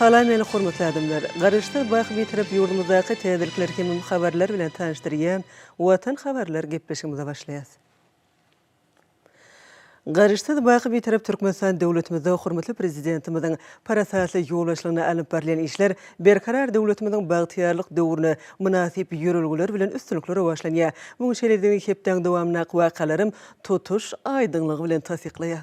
Salam meni hormatly adamlar! Garaşsyz baky Bitarap ýurdumyzdaky täzelikler hemem habarlar bilen tanyşdyrýan Watan habarlar gepleşigimize başlaýas. Garaşsyz, baky Bitarap Türkmenistan döwletimizde hormatly Prezidentimiziň parasatly ýolbaşçylygynda alnyp barylýan işler Berkarar döwletimiziň bagtyýarlyk döwrüne mynasyp ýörelgeler bilen üstünlikli rowaçlanýar. Munuň şeýledigini hepdäň dowamyndaky wakalaram tutuş aýdyňlygy bilen tassyklaýar.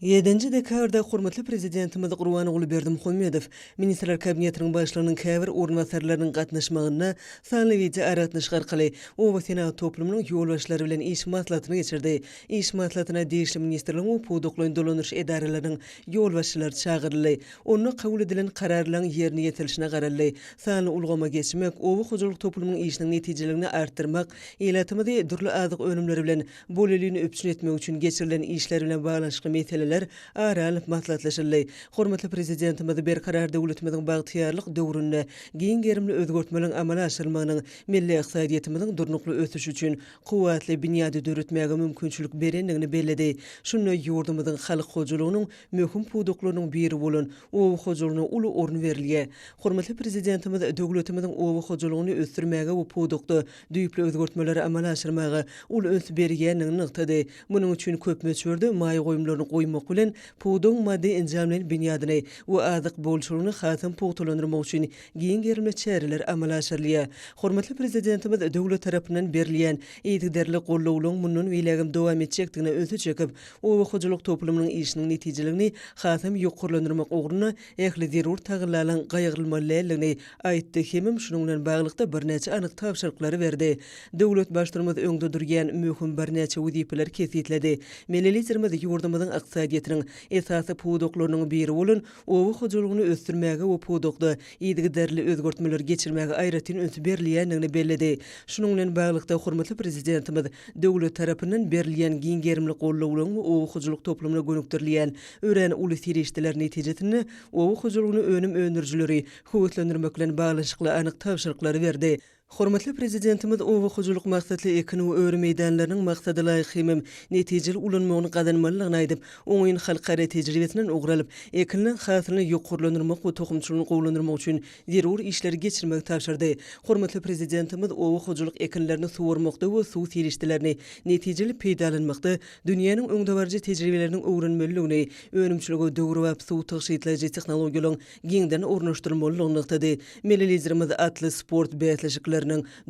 Ýedinji dekabrda hormatly Prezidentimiz Gurbanguly Berdimuhamedow Ministrler Kabinetiniň Başlygynyň käbir orunbasarlarynyň gatnaşmagynda sanly wideoaragatnaşyk arkaly oba senagat toplumynyň ýolbaşçylary bilen iş maslahatyny geçirdi. Iş maslahatyna degişli ministrligiň we pudaklaýyn dolandyryş edaralarynyň ýolbaşçylary çagyryldy. Onda kabul edilen kararlaryň ýerine ýetirilişine garaldy. Sanly ulgama geçmek, oba hojalyk toplumynyň işiniň netijeliligini artdyrmak, ilatymyzy dürli azyk önümleri bilen bolelin üpjün etmek üçin geçirilen işler bilen baglanyşykly meseleler ara alnyp maslahatlaşyldy. Hormatly Prezidentimiz Berkarar döwletimiziň bagtyýarlyk döwründe giň gerimli özgertmeleriň amala aşyrylmagynyň milli ykdysadyýetimiziň durnukly ösüşi üçin kuwwatly binýady döretmäge mümkinçilik berendigini belledi. Şunda ýurdumyzyň halk hojalygynyň möhüm pudaklarynyň biri bolan oba hojalygyna uly orun berilýär. Hormatly Prezidentimiz döwletimiziň oba hojalygyny ösdürmäge we pudakda düýpli özgertmeleri amala aşyrmaga uly üns berýändigini nygtady. Munuň üçin köp möçberde maýa goýumlaryny goýmak bilen, pudagyň maddy-enjamlaýyn binýadyny we azyk bolçulygyny hasam pugtalandyrmak üçin giň gerimli çäreler amala aşyrylýar. Hormatly Prezidentimiz döwlet tarapyndan berilýän yzygiderli gollawlaryň mundan beýlägem dowam etjekdigine ünsi çekip, oba hojalyk toplumynyň işiniň netijeligini hasam ýokarlandyrmak ugrunda ähli zerur tagallalaryň gaýgyrylmaly däldigini aýtdy hemem şunuň bilen baglylykda birnäçe anyk tabşyryklary berdi. Döwlet Baştutanymyz öňde durýan möhüm birnäçe wezipeleri kesgitledi. Milli Liderimiz ýurdumyzyň ykdysadyýetiniň esasy pudaklarynyň biri bolan oba hojalygyny ösdürmäge we pudakda yzygiderli özgertmeleri geçirmäge aýratyn üns berilýändigini belledi. Şunuň bilen baglylykda, hormatly Prezidentimiz döwlet tarapyndan berilýän giň gerimli gollawlaryň we oba hojalyk toplumyna gönükdirilýän örän uly serişdeler netijesinde oba hojalygyny önüm öndürijileri höweslendirmek bilen baglanyşykly anyk tabşyryklary berdi. Hormatly Prezidentimiz oba hojalyk maksatly ekin we öri meýdanlarynyň maksadalaýyk hemem netijeli ulanmagyny gazanmalydygyny aýdyp, oňyn halkara tejribesinden ugur alyp, ekinleň hasylyny ýokarlandyrmak we tohumçylygyny gowulandyrmak üçin zerur işleri geçirmegi tabşyrdy. Hormatly Prezidentimiz oba hojalyk ekinlerini suwarmakda we suw serişdelerini netijeli peýdalanmakda dünýäniň öňdebaryjy tejribeleriniň öwrenmelidigini, önümçilige döwrebap suw tygşytlaýjy tehnologiýalaryň giňden ornaşdyrylmalydygyny nygtady. Milli Liderimiz atly sport bäsleşikleriniň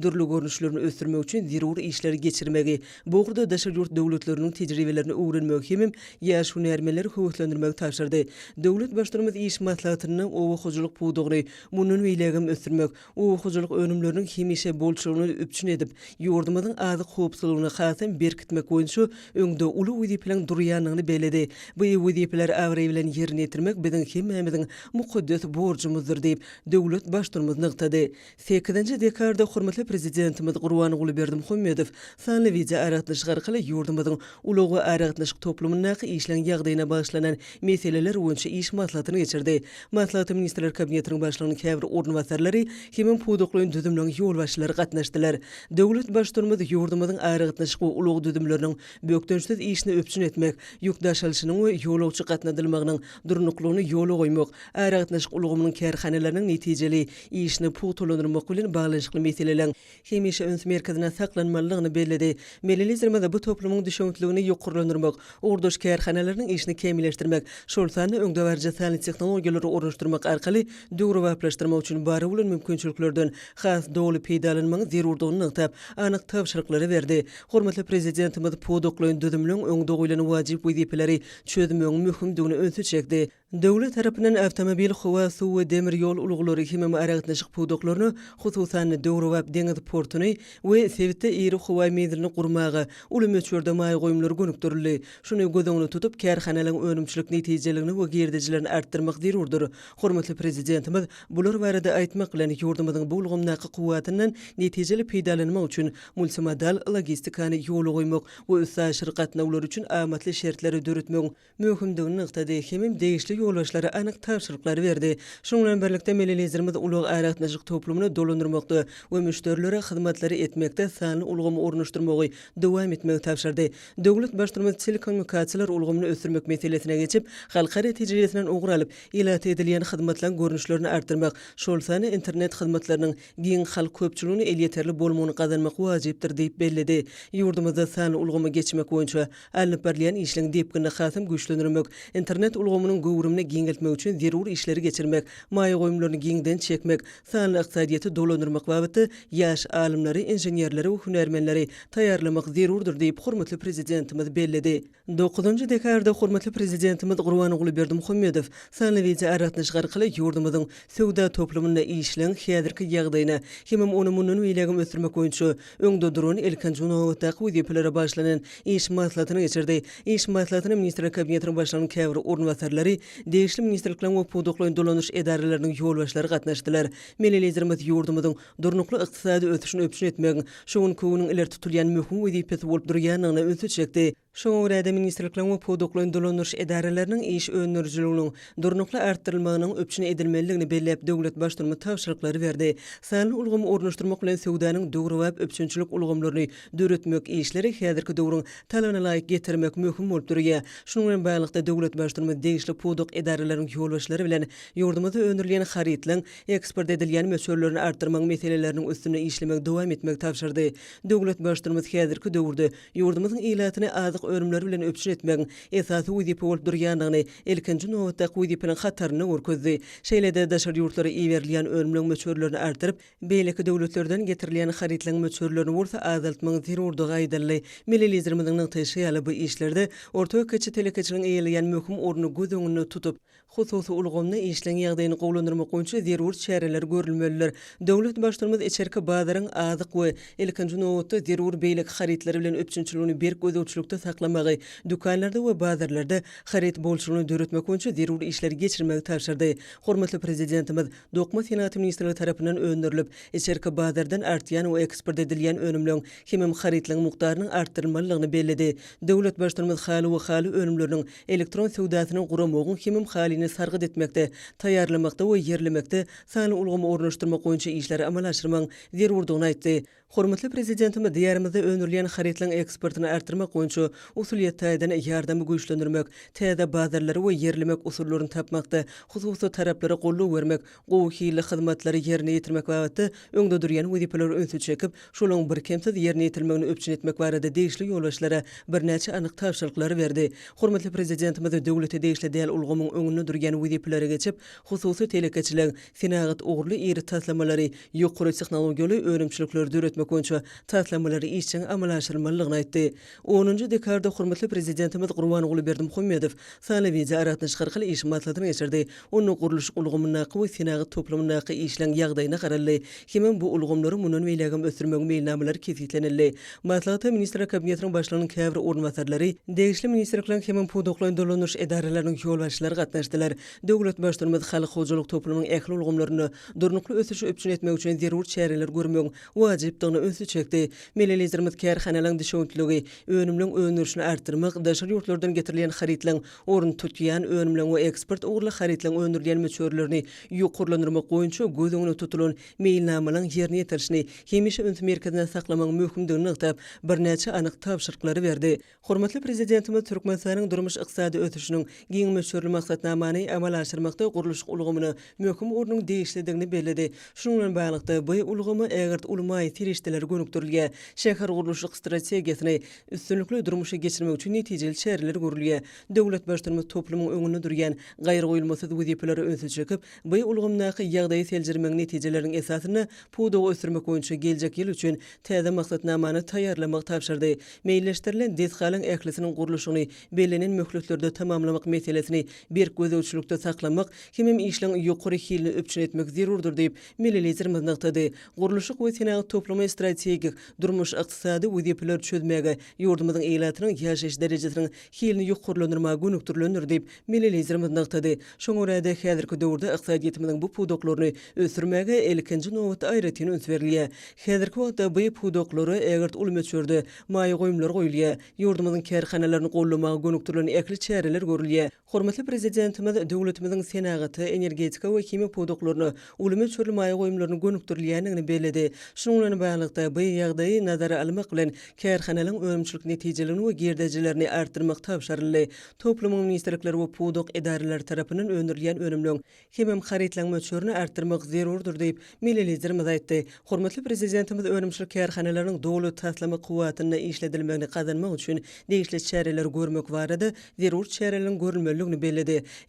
dürli görnüşlerini ösdürmek üçin zerur işleri geçirmegi, bu ugurda daşary ýurt döwletleriniň tejribelerini öwrenmegi hemem ýaş hünärmenleri höweslendirmegi tabşyrdy. Döwlet Baştutanymyz iş maslahatynda oba hojalyk pudagyny mundan beýlägem ösdürmek, oba hojalyk önümleriniň hemişe bolçulygyny üpjün edip, ýurdumyzyň azyk howpsuzlygyny hasam berkitmek boýunça öňde uly wezipeleriň durýandygyny belledi. Bu wezipeleri abraý bilen ýerine ýetirmek biziň hemmämiziň mukaddes borjumyzdyr diýip, döwlet Baştutanymyz nygtady. Sekizinji dekabrda hormatly Prezidentimiz Gurbanguly Berdimuhamedow sanly wideoaragatnaşyk arkaly ýurdumyzyň ulag we aragatnaşyk toplumyndaky işleň ýagdaýyna bagyşlanan meseleler boýunça iş maslahatyny geçirdi. Maslahata Ministrler Kabinetiniň Başlygynyň käbir orunbasarlary hemem pudaklaýyn düzümleriň ýolbaşçylary gatnaşdylar. Döwlet Baştutanymyz ýurdumyzyň aragatnaşyk we ulag düzümleriniň bökdençsiz işini üpjün etmek, ýük daşalyşynyň we ýolagçy gatnadylmagynyň durnuklygyny ýola goýmak, aragatnaşyk ulgamynyň kärhanalarynyň netijeli işini pugtalandyrmak bilen baglanyşykly meseleleriň hemişe üns merkezinde saklanmalydygyny belledi. Milli Liderimiz bu toplumyň düşewüntligini ýokarlandyrmak, ugurdaş kärhanalarynyň işini kämilleşdirmek, şol sanda öňdebaryjy sanly tehnologiýalary ornaşdyrmak arkaly döwrebaplaşdyrmak üçin bar bolan mümkinçiliklerden has doly peýdalanmagyň zerurdygyny nygtap, anyk tabşyryklary berdi. Hormatly Prezidentimiz pudaklaýyn düzümleň öňde goýlan wajyp wezipeleri çözmegiň möhümdigine ünsi çekdi. Döwlet tarapyndan awtomobil, howa, suw we demir ýol ulaglary hemem aragatnaşyk pudaklaryna, hususan-da, döwrebap deňiz portuny we sebitde iri howa menzilini gurmaga uly möçberde maýa goýumlary gönükdirildi. Şuny göz öňünde tutup, kärhanalaryň önümçilik netijeligini we girdejilerini artdyrmak zerurdyr. Hormatly Prezidentimiz bular barada aýtmak bilen, ýurdumyzyň bu ulgamdaky kuwwatyndan netijeli peýdalanmak üçin multimodal logistikany ýola goýmak we üstaşyr gatnawlar üçin amatly şertleri döretmegiň möhümdigini nygtady hemem degişli. ýolbaşçylara anyk tabşyryklary berdi. Şunuň bilen birlikde, milli Liderimiz ulag-aragatnaşyk toplumyny dolandyrmakda we müşderilere hyzmatlary etmekde sanly ulgamy ornaşdyrmagy dowam etmegi tabşyrdy. Döwlet Baştutanymyz telekommunikasiýalar ulgamyny ösdürmek meselesine geçip, halkara tejribesinden ugur alyp, ilata edilýän hyzmatlaryň görnüşlerini artdyrmak, şol sanda internet hyzmatlarynyň giň halk köpçüligine elýeterli bolmagyny gazanmak wajypdyr diýip belledi. Ýurdumyzda sanly ulgama geçmek boýunça alnyp barylýan işleň depginini hasam güýçlendirmek, internet ulgamynyň göwrümini giňeltmek üçin zerur işleri geçirmek, maýa goýumlaryny giňden çekmek, sanly ykdysadyýeti dolandyrmak babatda ýaş alymlary, inženerleri we hünärmenleri taýýarlamak zerurdyr diýip, hormatly Prezidentimiz belledi. Dokuzynjy dekabrda hormatly Prezidentimiz Gurbanguly Berdimuhamedow sanly wideoaragatnaşyk arkaly ýurdumyzyň söwda toplumynda işleň häzirki ýagdaýyna hemem ony mundan beýlägem ösdürmek boýunça öňde duran ilkinji nobatdaky wezipelere bagyşlanan iş maslahatyny geçirdi. Iş maslahatyna Ministrler Kabinetiniň Başlygynyň käbir orunbasarlary, degişli ministrlikleriň we pudaklaýyn dolanyş edaralarynyň ýolbaşçylary gatnaşdylar. Milli Liderimiz ýurdumyzyň durnukly ykdysady ösüşini üpjün etmegiň şu günki günüň ileri tutulýan möhüm wezipesi bolup durýandygyna ünsi çekdi. Şoňa görä-de, ministrlikleriň we pudaklaýyn dolandyryş edaralarynyň iş öndürijiliginiň durnukly artdyrylmagynyň üpjün edilmelidigini belläp, döwlet Baştutanymyz tabşyryklary berdi. Sanly ulgamy ornaşdyrmak bilen söwdanyň döwrebap üpjünçilik ulgamlaryny döretmek işleri häzirki döwrüň talabyna laýyk getirmek möhüm bolup durýar. Şunuň bilen baglylykda, döwlet Baştutanymyz degişli pudak edaralarynyň ýolbaşçylary bilen ýurdumyzda öndürilýän harytlaryň eksport edilýän möçberlerini artdyrmagyň meseleleriniň üstünde işlemegi dowam etmegi tabşyrdy. Döwlet Baştutanymyz häzirki döwürde ýurdumyzyň ilatyny azyk önümleri bilen üpjün etmegiň esasy wezipe bolup durýandygyny ilkinji nobatdaky wezipeleriň hatarynda görkezdi. Şeýle-de daşary ýurtlara iberilýän önümleň möçberlerini artdyryp, beýleki döwletlerden getirilýän harytlaryň möçberlerini bolsa azaltmagyň zerurdygy aýdyldy. Milli Liderimiziň nygtaýşy ýaly, bu işlerde orta we kiçi telekeçiligiň eýeleýän möhüm ornuny göz öňünde tutup, Hususy ulgamda işleň ýagdaýyny gowulandyrmak boýunça zerur çäreler görülmelidir. Döwlet Baştutanymyz içerki bazaryň azyk we, ilkinji nobatda, zerur beýleki harytlary bilen üpjünçiligini berk gözegçilikde saklamagy, dükanlarda we bazarlarda haryt bolçulygyny döretmek boýunça zerur işleri geçirmegi tabşyrdy. Hormatly Prezidentimiz Dokma senagaty ministrligi tarapyndan öndürilip, içerki bazardan artýan we eksport edilýän önümleň hemem harytlaryň mukdarynyň artdyrylmalydygyny belledi. Döwlet Baştutanymyz haly we haly önümleriniň elektron söwdasyny guramagyň hemem halyny sargyt etmekde, taýýarlamakda we ýerlemekde sanly ulgamy ornaşdyrmak boýunça işleri amala aşyrmagyň zerurdygyny aýtdy. Hormatly Prezidentimiz Diýarymyzda öndürilýän harytlaryň eksportyny artdyrmak boýunça usulyýet taýdan ýardamy güýçlendirmek, täze bazarlary we ýerlemek usullaryny tapmakda hususy taraplara goldaw bermek, gowy hilli hyzmatlary ýerine ýetirmek babatda öňde durýan wezipelere ünsi çekip, şolaryň birkemsiz ýerine ýetirilmegini üpjün etmek barada degişli ýolbaşçylara birnäçe anyk tabşyryklary berdi. Hormatly Prezidentimiz döwlete degişli däl ulgamyň öňünde durýan wezipelere geçip, hususy telekeçiligiň senagat ugurly iri taslamalary, ýokary tehnologiýaly önümçilikleri döretmek boýunça taslamalary işjeň amala aşyrylmalydygyny aýtdy. Onunjy dekabrda hormatly Prezidentimiz Gurbanguly Berdimuhamedow sanly wideoaragatnaşyk arkaly iş maslahatyny geçirdi. Onda gurluşyk ulgamyndaky we senagat toplumyndaky işleň ýagdaýyna garaldy hemem bu ulgamlary mundan beýlägem ösdürmegiň meýilnamalary kesgitlenildi. Maslahata Ministrler Kabinetiniň Başlygynyň käbir orunbasarlary, degişli ministrlikleriň hemem pudaklaýyn dolandyryş edaralarynyň ýolbaşçylary gatnaşdylar. Döwlet Baştutanymyz halk hojalyk toplumynyň ähli ulgamlarynda durnukly ösüşi üpjün etmek üçin zerur çäreleri görmegiň wajypdygyna ünsi çekdi. Milli Liderimiz kärhanalaryň düşewüntligi, önümleň öndürilişini artdyrmak, daşary ýurtlardan getirilýän harytlaryň orun tutýan önümleň we eksport ugurly harytlaryň öndürilýän möçberlerini ýokarlandyrmak boýunça göz öňünde tutulan meýilnamalaryň ýerine ýetirilişini hemişe üns merkezinde saklamagyň möhümdigini nygtap, birnäçe anyk tabşyryklary berdi. Hormatly Prezidentimiz Türkmenistanyň durmuş-ykdysady ösüşiniň giň möçberli maksatnamany amala aşyrmakda gurluşyk ulgamyna möhüm ornuň degişlidigini belledi. Şunuň bilen baglylykda, bu ulgama ägirt uly maýa serişdeleri gönükdirilýär. Şähergurluşyk strategiýasyny üstünlikli durmuşa geçirmek üçin netijeli çäreler görülýär. Döwlet Baştutanymyz toplumyň öňünde durýan gaýragoýulmasyz wezipelere ünsi çekip, bu ulgamdaky ýagdaýy seljermegiň netijeleriniň esasynda pudagy ösdürmek boýunça geljek ýyl üçin täze maksatnamany taýýarlamagy tabşyrdy. Meýilleşdirilen desgalaryň ählisiniň gurluşygyny bellenen möhletlerde tamamlamak meselesini berk gözegçilikde saklamak hemem işleň ýokary hilini üpjün etmek zerurdyr diýip, milli Liderimiz nygtady. Gurluşyk we senagat toplumy strategik, durmuş-ykdysady wezipeleri çözmäge, ýurdumyzyň ilatynyň ýaşaýyş derejesiniň hilini ýokarlandyrmaga gönükdirilendir diýip, milli Liderimiz nygtady. Şoňa görä-de, häzirki döwürde ykdysadyýetimiziň bu pudaklaryny ösdürmäge ilkinji nobatda aýratyn üns berilýär. Häzirki wagtda bu pudaklara ägirt uly möçberde maýa goýumlar goýulýar. Ýurdumyzyň kärhanalaryny goldamaga gönükdirilen ähli çäreler görülýär. Hormatly. Prezidentimiz döwletimiziň senagata, energetika we himiýa pudaklaryna uly möçberli maýa goýumlarynyň gönükdirilýändigini belledi. Şunuň bilen baglylykda, bu ýagdaýy nazara almak bilen, kärhanalaryň önümçilik netijeligini we girdejilerini artdyrmak tabşyryldy. Toplumyň ministrlikleri we pudak edaralary tarapyndan öndürilýän önümleň hemem harytlaryň möçberini artdyrmak zerurdyr diýip, milli Liderimiz aýtdy. Hormatly Prezidentimiz önümçilik kärhanalarynyň doly taslama kuwwatynda işledilmegini gazanmak üçin degişli çäreleri görmek barada zerur çäreleriň görülmelidigini belledi.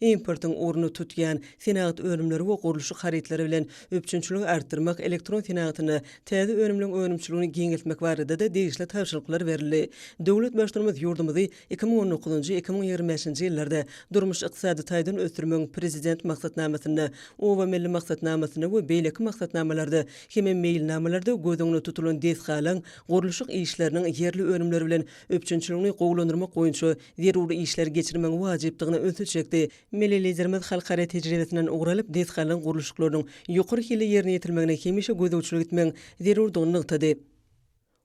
Importyň ornuny tutýan senagat önümleri we gurluşyk harytlary bilen üpjünçiligi artdyrmak, elektron senagatynda täze önümleriň önümçiligini giňeltmek barada-da degişli tabşyryklar berildi. Döwlet Baştutanymyz ýurdumyzy 2019-njy, 2025-nji ýyllarda durmuş-ykdysady taýdan ösdürmegiň Prezident maksatnamasynda, Oba milli maksatnamasynda we beýleki maksatnamalarda hemem meýilnamalarda göz öňünde tutulan desgalaryň gurluşyk işleriniň ýerli önümler bilen üpjünçiligini gowulandyrmak boýunça zerur işleri geçirmegiň wajypdygyna ünsi çekdi. Milli Liderimiz halkara tejribesinden ugur alyp, desgalaryň gurluşyklarynyň ýokary hilli ýerine ýetirilmegine hemişe gözegçilik etmegiň zerurdygyny nygtady.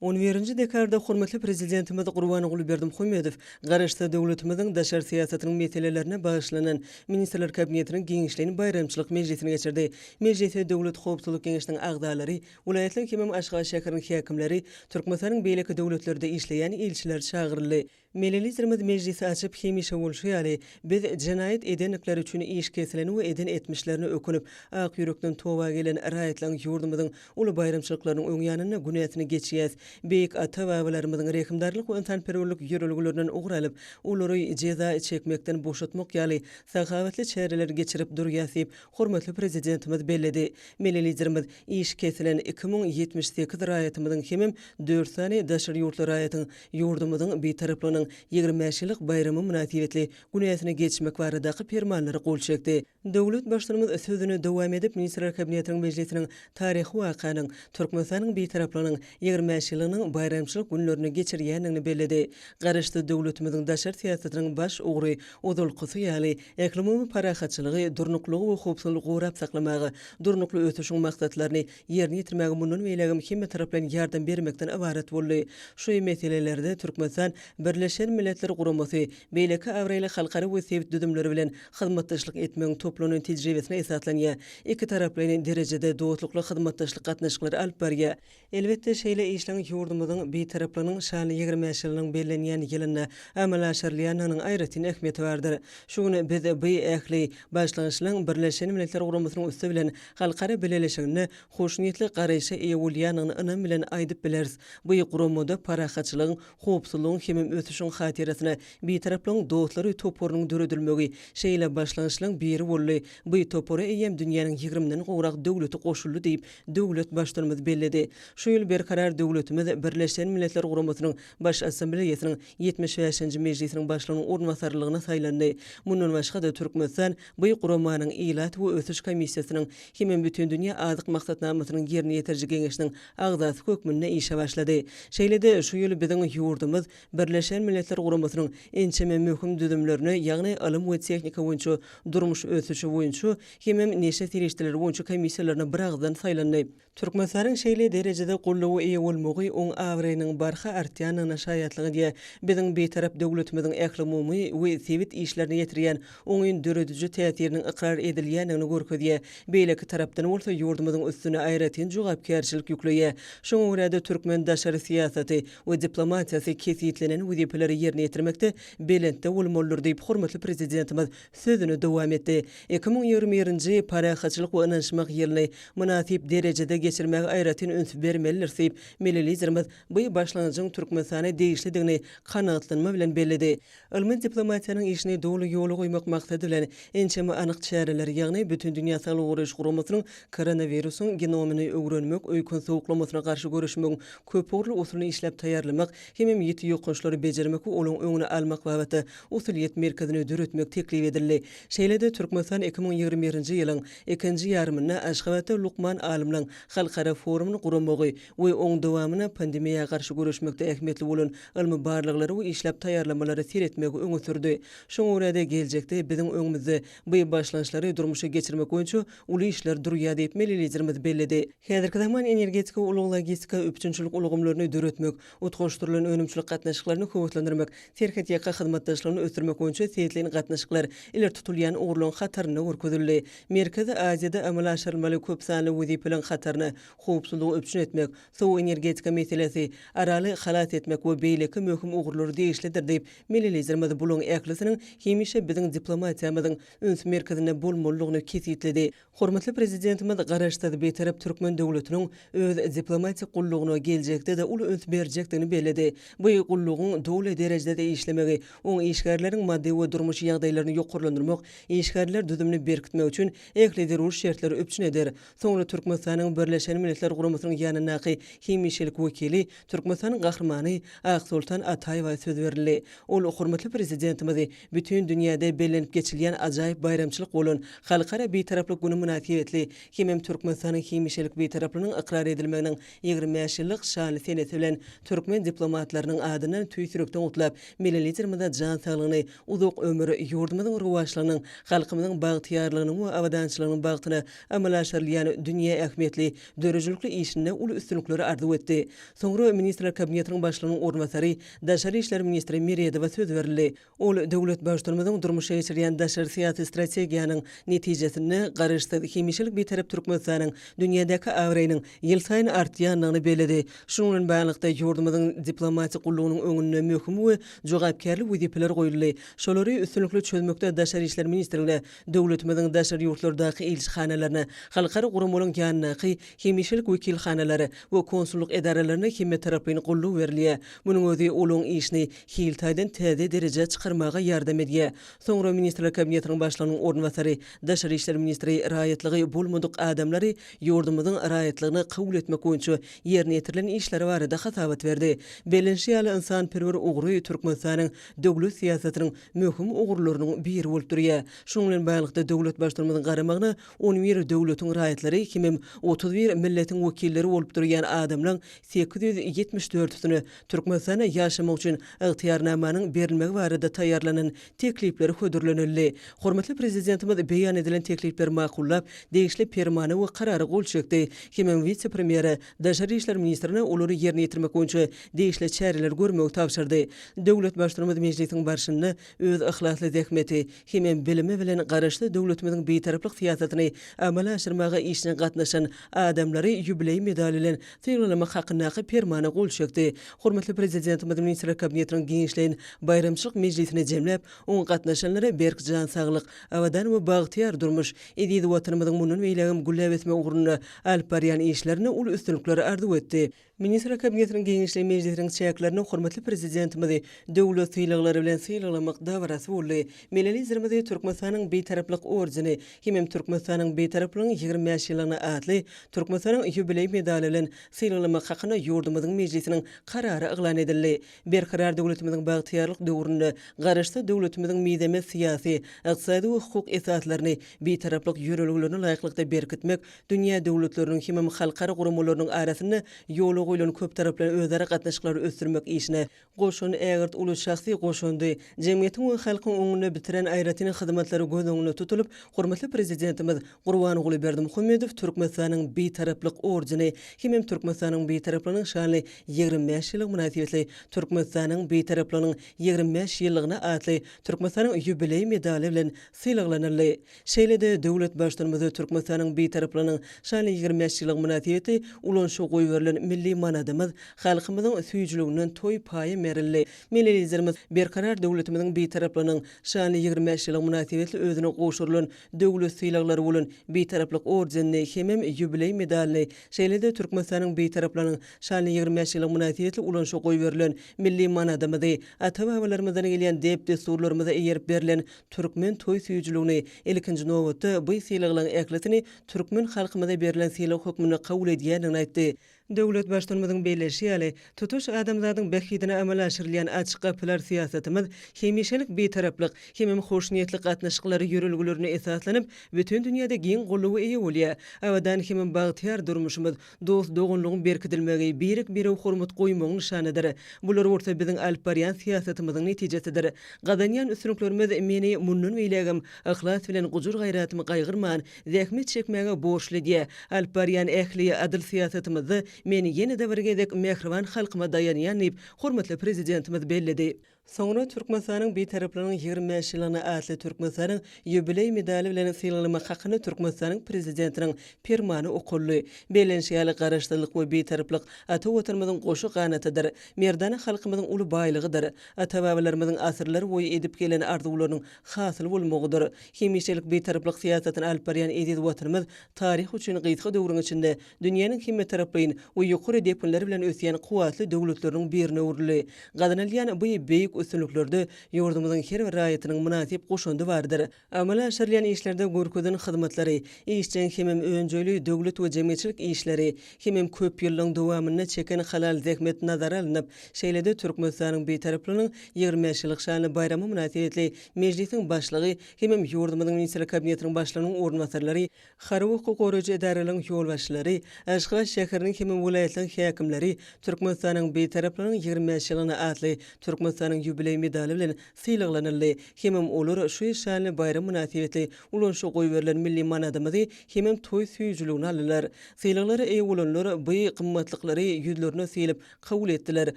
On birinji dekabrda hormatly Prezidentimiz Gurbanguly Berdimuhamedow Garaşsyz döwletimiziň daşary syýasatynyň meselelerine bagyşlanan Ministrler Kabinetiniň giňişleýin baýramçylyk mejlisini geçirdi. Mejlise Döwlet howpsuzlyk geňeşiniň agzalary, welaýatlaryň hemem Aşgabat şäheriniň häkimleri, Türkmenistanyň beýleki döwletlerde işleýän ilçileri çagyryldy. Milli Liderimiz mejlisi açyp, hemişe bolşy ýaly, biz jenaýat edendikleri üçin iş kesilen we eden etmişlerine ökünip, ak ýürekden toba gelen raýatlaryň ýurdumyzyň uly baýramçylyklarynyň öň ýanynda günäsini geçýäs. Beýik ata-babalarymyzyň rehimdarlyk we ynsanperwerlik ýörelgelerinden ugur alyp, olary jeza çekmekden boşatmak ýaly sahawatly çäreleri geçirip durýas diýip, hormatly Prezidentimiz belledi. Milli Liderimiz iş kesilen 2078 raýatymyzyň hemem dört sany daşary ýurtly raýatyň ýurdumyzyň Bitaraplygynyň 25 ýyllyk baýramy mynasybetli günäsini geçmek baradaky Permanlara gol çekdi. Döwlet Baştutanymyz sözüni dowam edip, Ministrler Kabinetiniň mejlisiniň taryhy wakanyň, Türkmenistanyň Bitaraplygynyň 25 ýyllygynyň baýramçylyk günlerinde geçirilýändigini belledi. Garaşsyz döwletimiziň daşary syýasatynyň baş ugry ozalkysy ýaly, ählumumy parahatçylygy, durnuklylygy we howpsuzlygy gorap saklamaga, durnukly ösüşiň maksatlaryny ýerine ýetirmäge mundan beýlägem hemmetaraplaýyn ýardam bermekden ybarat boldy. Şu meselelerde Türkmenistan Birleşen Milletler Guramasy, beýleki abraýly halkara we sebit düzümleri bilen hyzmatdaşlyk etmegiň toplanan tejribesine esaslanýar, ikitaraplaýyn derejede dostlukly hyzmatdaşlyk gatnaşyklary alyp barýar. Elbetde, şeýle işleň ýurdumyzyň Bitaraplygynyň şanly 25 ýyllygynyň bellenýän ýylynda amala aşyrylýandygynyň aýratyn ähmiýeti bardyr. Şu gün biz bu ähli başlangyçlaryň Birleşen Milletler Guramasynyň üsti bilen halkara bileleşiginde hoşniýetli garaýşa eýe bolýandygyny ynam bilen aýdyp bileris. Bu guramada parahatçylygyň, howpsuzlygyň hemem ösüşiň hatyrasyna Bitaraplygyň dostlary toparynyň döredilmegi şeýle başlangyçlaryň biri boldy. Bu topara eýýäm dünýäniň ýigrimiden gowrak döwleti goşuldy diýip, döwlet Baştutanymyz belledi. Şu ýyl Berkarar döwletimiz Birleşen Milletler Guramasynyň Baş Assambleýasynyň 75-nji mejlisiniň başlygynyň orunbasarlygyna saýlandy. Mundan başga-da, Türkmenistan bu guramanyň Ilat we ösüş komissiýasynyň hemem Bütindünýä azyk maksatnamasynyň ýerine ýetiriji geňeşiniň agzasy hökmünde işe başlady. Şeýle-de, şu ýyl biziň ýurdumyz Birleşen Milletler Guramasynyň ençeme möhüm düzümlerine, ýagny Ylym we tehnika boýunça, Durmuş ösüşi boýunça hemem Neşe serişdeleri boýunça komissiýalaryna biragyzdan saýlandy. Türkmenistanyň şeýle derejede goldawa eýe bolmagy oň abraýynyň barha artýandygyna şaýatlyk edýär. Biziň Bitarap döwletimiziň ählumumy we sebit işlerine ýetirýän oňyn dörediji täsiriniň ykrar edilýändigini görkezýär. Beýleki tarapdan bolsa ýurdumyzyň üstüne aýratyn jogapkärçilik ýükleýär. Şoňa görä-de türkmen daşary syýasaty we diplomatiýasy kesgitlenen wezipeleri ýerine ýetirmekde belentde bolmalydyr diýip, hormatly Prezidentimiz sözüni dowam etdi. 2021-nji Parahatçylyk we ynanyşmak ýylyny mynasyp derejede geçirmäge aýratyn üns bermelidiris diýip, milli Liderimiz bu başlangyjyň Türkmenistana degişlidigini kanagatlanma bilen belledi. Ylmy diplomatiýanyň işini doly ýola goýmak maksady bilen, ençeme anyk çäreler, ýagny Bütindünýä Saglygy Goraýyş Guramasynyň koronawirusyň genomyny öwrenmek, öýken sowuklamasyna garşy göreşmegiň köpugurly usulyny işläp taýýarlamak hemem ýiti ýokançlary bejermek we olaryň öňüni almak babatda usulyýet merkezini döretmek teklip edildi. Şeýle-de Türkmenistan 2021-nji ýylyň ikinji ýarymynda Aşgabatda lukman alymlaryň halkara forumyny guramagy we oň dowamynda pandemiýa garşy göreşmekde ähmiýetli bolan ylmy barlaglary we işläp taýýarlamalary seretmegi öňe sürdi. Şoňa görä-de, geljekde biziň öňümizde bu başlangyçlary durmuşa geçirmek boýunça uly işler durýar diýip, milli Liderimiz belledi. Häzirki zaman energetika we ulag-logistika üpjünçilik ulgamlaryny döretmek, utgaşdyrylan önümçilik gatnaşyklaryny höweslendirmek. güýçlendirmek, serhetýaka hyzmatdaşlygyny ösdürmek boýunça sebitleýin gatnaşyklar ileri tutulýan ugurlaryň hatarynda görkezildi. Merkezi Aziýada amala aşyrylmaly köp sanly wezipeleriň hataryna howpsuzlygy üpjün etmek, suw-energetika meselesi, Araly halas etmek we beýleki möhüm ugurlar degişlidir diýip, milli Liderimiz bularyň ählisiniň hemişe biziň diplomatiýamyzyň üns merkezinde bolmalydygyny kesgitledi. Hormatly Prezidentimiz Garaşsyz, Bitarap türkmen döwletiniň öz diplomatik gullugyna geljekde-de uly üns berjekdigini belledi. Bu gullugyň doly derejede işlemegi, oň işgärleriniň maddy we durmuş ýagdaýlaryny ýokarlandyrmak, işgärler düzümini berkitmek üçin ähli zerur şertleri üpjün eder. Soňra Türkmenistanyň Birleşen Milletler Guramasynyň ýanyndaky hemişelik wekili, Türkmenistanyň Gahrymany Aksoltan Ataýewa söz berildi. Ol hormatly Prezidentimizi bütin dünýäde bellenip geçilýän ajaýyp baýramçylyk bolan Halkara Bitaraplyk güni mynasybetli hemem Türkmenistanyň hemişelik Bitaraplygynyň ykrar edilmeginiň 25 ýyllyk şanly senesi bilen türkmen diplomatlarynyň adyndan tüýs ýürekden gutlap, Milli Liderimize jan saglygyny, uzak ömür, ýurdumyzyň rowaçlygynyň, halkymyzyň bagtyýarlygynyň we abadançylygynyň bagtyna amala aşyrylýan dünýä ähmiýetli döredijilikli işinde uly üstünlikleri arzuw etdi. Soňra Ministrler Kabinetiniň Başlygynyň orunbasary, daşary işler ministri Meredowa söz berildi. Ol döwlet Baştutanymyzyň durmuşa geçirýän daşary syýasy strategiýanyň netijesinde Garaşsyz, hemişelik Bitarap Türkmenistanyň dünýädäki abraýynyň ýylsaýyn artýandygyny belledi. Şunuň bilen baglylykda, ýurdumyzyň diplomatik gullugynyň öňünde möhüm we jogapkärli wezipeler goýuldy. Şolary üstünlikli çözmekde Daşary işler ministrligine, döwletimiziň daşary ýurtlardaky ilçihanalaryna, halkara guramalaryň ýanyndaky hemişelik wekilhanalara we konsullyk edaralaryna hemmetaraplaýyn goldaw berilýär. Munuň özi olaryň işini hil taýdan täze derejä çykarmaga ýardam edýär. Soňra Ministrler Kabinetiniň Başlygynyň orunbasary, daşary işler ministri raýatlygy bolmadyk adamlary ýurdumyzyň raýatlygyna kabul etmek boýunça ýerine ýetirilen işler barada hasabat berdi. Bellenişi ýaly, ynsanperwer ugry Türkmenistanyň döwlet syýasatynyň möhüm ugurlarynyň biri bolup durýar. Şunuň bilen baglylykda, döwlet Baştutanymyzyň garamagyna 11 döwletiň raýatlary hemem 31 milletiň wekilleri bolup durýan adamlaň 874-sine Türkmenistanda ýaşamak üçin ygtyýarnamanyň berilmegi barada taýýarlanan teklipler hödürlenildi. Hormatly Prezidentimiz beýan edilen teklipleri makullap, degişli Permana we Karara gol çekdi hemem wise-premýere, daşary işler ministrine olary ýerine ýetirmek boýunça degişli çäreleri görmegi tabşyrdy. Döwlet Baştutanymyz mejlisiň barşynda öz yhlasly zähmeti hemem bilimi bilen Garaşsyz döwletimiziň Bitaraplyk syýasatyny amala aşyrmaga işjeň gatnaşan adamlary ýubileý medaly bilen sylaglamak hakyndaky Permana gol çekdi. Hormatly Prezidentimiz Ministrler Kabinetiniň giňişleýin baýramçylyk mejlisini jemläp, oňa gatnaşanlara berk jan saglyk, abadan we bagtyýar durmuş, eziz Watanymyzyň mundan beýlägem gülläp ösmegi ugrunda alyp barýan işlerinde uly üstünlikleri arzuw etdi. Ministrler Kabinetiniň giňişleýin mejlisiniň çäklerinde hormatly Prezidentimizi döwlet sylaglary bilen sylaglamak dabarasy boldy. Milli Liderimizi Türkmenistanyň Bitaraplyk ordeni hemem Türkmenistanyň Bitaraplygynyň 25 ýyllygyna atly Türkmenistanyň ýubileý medaly bilen sylaglamak hakynda ýurdumyzyň Mejlisiniň Karary yglan edildi. Berkarar döwletimiziň bagtyýarlyk döwründe Garaşsyz döwletimiziň mizemez syýasy, ykdysady we hukuk esaslaryny Bitaraplyk ýörelgelerine laýyklykda berkitmek, dünýä döwletleriniň hemem halkara guramalarynyň arasynda ýola goýlan köptaraplaýyn özara gatnaşyklary ösdürmek işine goşan ägirt uly şahsy goşandy, jemgyýetiň we halkyň öňünde bitiren aýratyn hyzmatlary göz öňünde tutulyp, hormatly Prezidentimiz Gurbanguly Berdimuhamedow Türkmenistanyň Bitaraplyk ordeni hemem Türkmenistanyň Bitaraplygynyň şanly 25 ýyllygy mynasybetli Türkmenistanyň Bitaraplygynyň 25 ýyllygyna atly Türkmenistanyň ýubileý medaly bilen sylaglanyldy. Şeýle-de döwlet Baştutanymyz Türkmenistanyň Bitaraplygynyň şanly 25 ýyllygy mynasybetli ulanyşa goýberilen milli manadymyz halkymyzyň süýjüliginden toý paýam berildi. Milli Liderimiz Berkarar döwletimiziň Bitaraplygynyň şanly 25 ýyllygy mynasybetli özüne gowşurylan döwlet sylaglary bolan Bitaraplyk ordenini hemem ýubileý medalyny, şeýle-de Türkmenistanyň Bitaraplygynyň şanly 25 ýyllygy mynasybetli ulanyşa goýberilen milli manadymyzy, ata-babalarymyzdan gelýän däp-dessurlarymyza eýerip berlen Türkmen toý süýjüligini, ilkinji nobatda, bu sylaglaryň ählisini türkmen halkymyza berlen sylag hökmünde kabul edýändigini aýtdy. Döwlet Baştutanymyzyň belleýşi ýaly, tutuş adamzadyň bähbidine amala aşyrylýan açyk gapylar syýasatymyz hemişelik Bitaraplyk hemem hoşniýetli gatnaşyklar ýörelgelerine esaslanyp, bütin dünýäde giň goldawa eýe bolýar. Abadan hemem bagtyýar durmuşymyz dost-doganlygyň berkidilmegi, birek-birege hormat goýmagyň nyşanydyr. Bular bolsa biziň alyp barýan syýasatymyzyň netijesidir. Gazanýan üstünliklerimiz meni mundan beýlägem yhlas bilen gujur-gaýratymy gaýgyrman, zähmet çekmäge borçly edýär. Alyp barýan ähli adyl syýasatymyzda men ýene-de bir gezek mähriban halkyma daýanýan diýip, hormatly Prezidentimiz belledi. Soňra Türkmenistanyň Bitaraplygynyň 25 ýyllygyna atly Türkmenistanyň ýubileý medaly bilen sylaglamak hakynda Türkmenistanyň Prezidentiniň Permany okaldy. Bellenişi ýaly, Garaşsyzlyk we Bitaraplyk ata Watanymyzyň goşa ganatydyr, merdana halkymyzyň uly baýlygydyr, ata-babalarymyzyň asyrlar boýy edip gelen arzuwlarynyň hasyl bolmagydyr. Hemişelik Bitaraplyk syýasatyny alyp barýan eziz Watanymyz taryh üçin gysga döwrüň içinde dünýäniň hemmetaraplaýyn we ýokary depginler bilen ösýän kuwwatly döwletleriniň birine öwrüldi. Gazanylýan bu beýik üstünliklerde ýurdumyzyň her bir raýatynyň mynasyp goşandy bardyr. Amala aşyrylýan işlerde görkezen hyzmatlary, işjeň hemem önjeýli döwlet we jemgyýetçilik işleri hemem köp ýyllaryň dowamynda çeken halal zähmet nazara alnyp, şeýle-de Türkmenistanyň Bitaraplygynyň 25 ýyllyk şanly baýramy mynasybetli Mejlisiň Başlygy hemem ýurdumyzyň Ministrler Kabinetiniň Başlygynyň orunbasarlary, Harby hukuk goraýjy edaralaryň ýolbaşçylary, Aşgabat şäheriniň hem welaýatlaryň häkimleri Türkmenistanyň Bitaraplygynyň 25 ýyllygyna atly Türkmenistanyň ýubileý medaly bilen sylaglanyldy hemem olar şu şanly baýram mynasybetli ulanyşa goýberilen milli manadymyzy hemem toý süýjüligini aldylar. Sylaglara eýe bolanlar bu gymmatlyklary ýüzlerine sylyp kabul etdiler.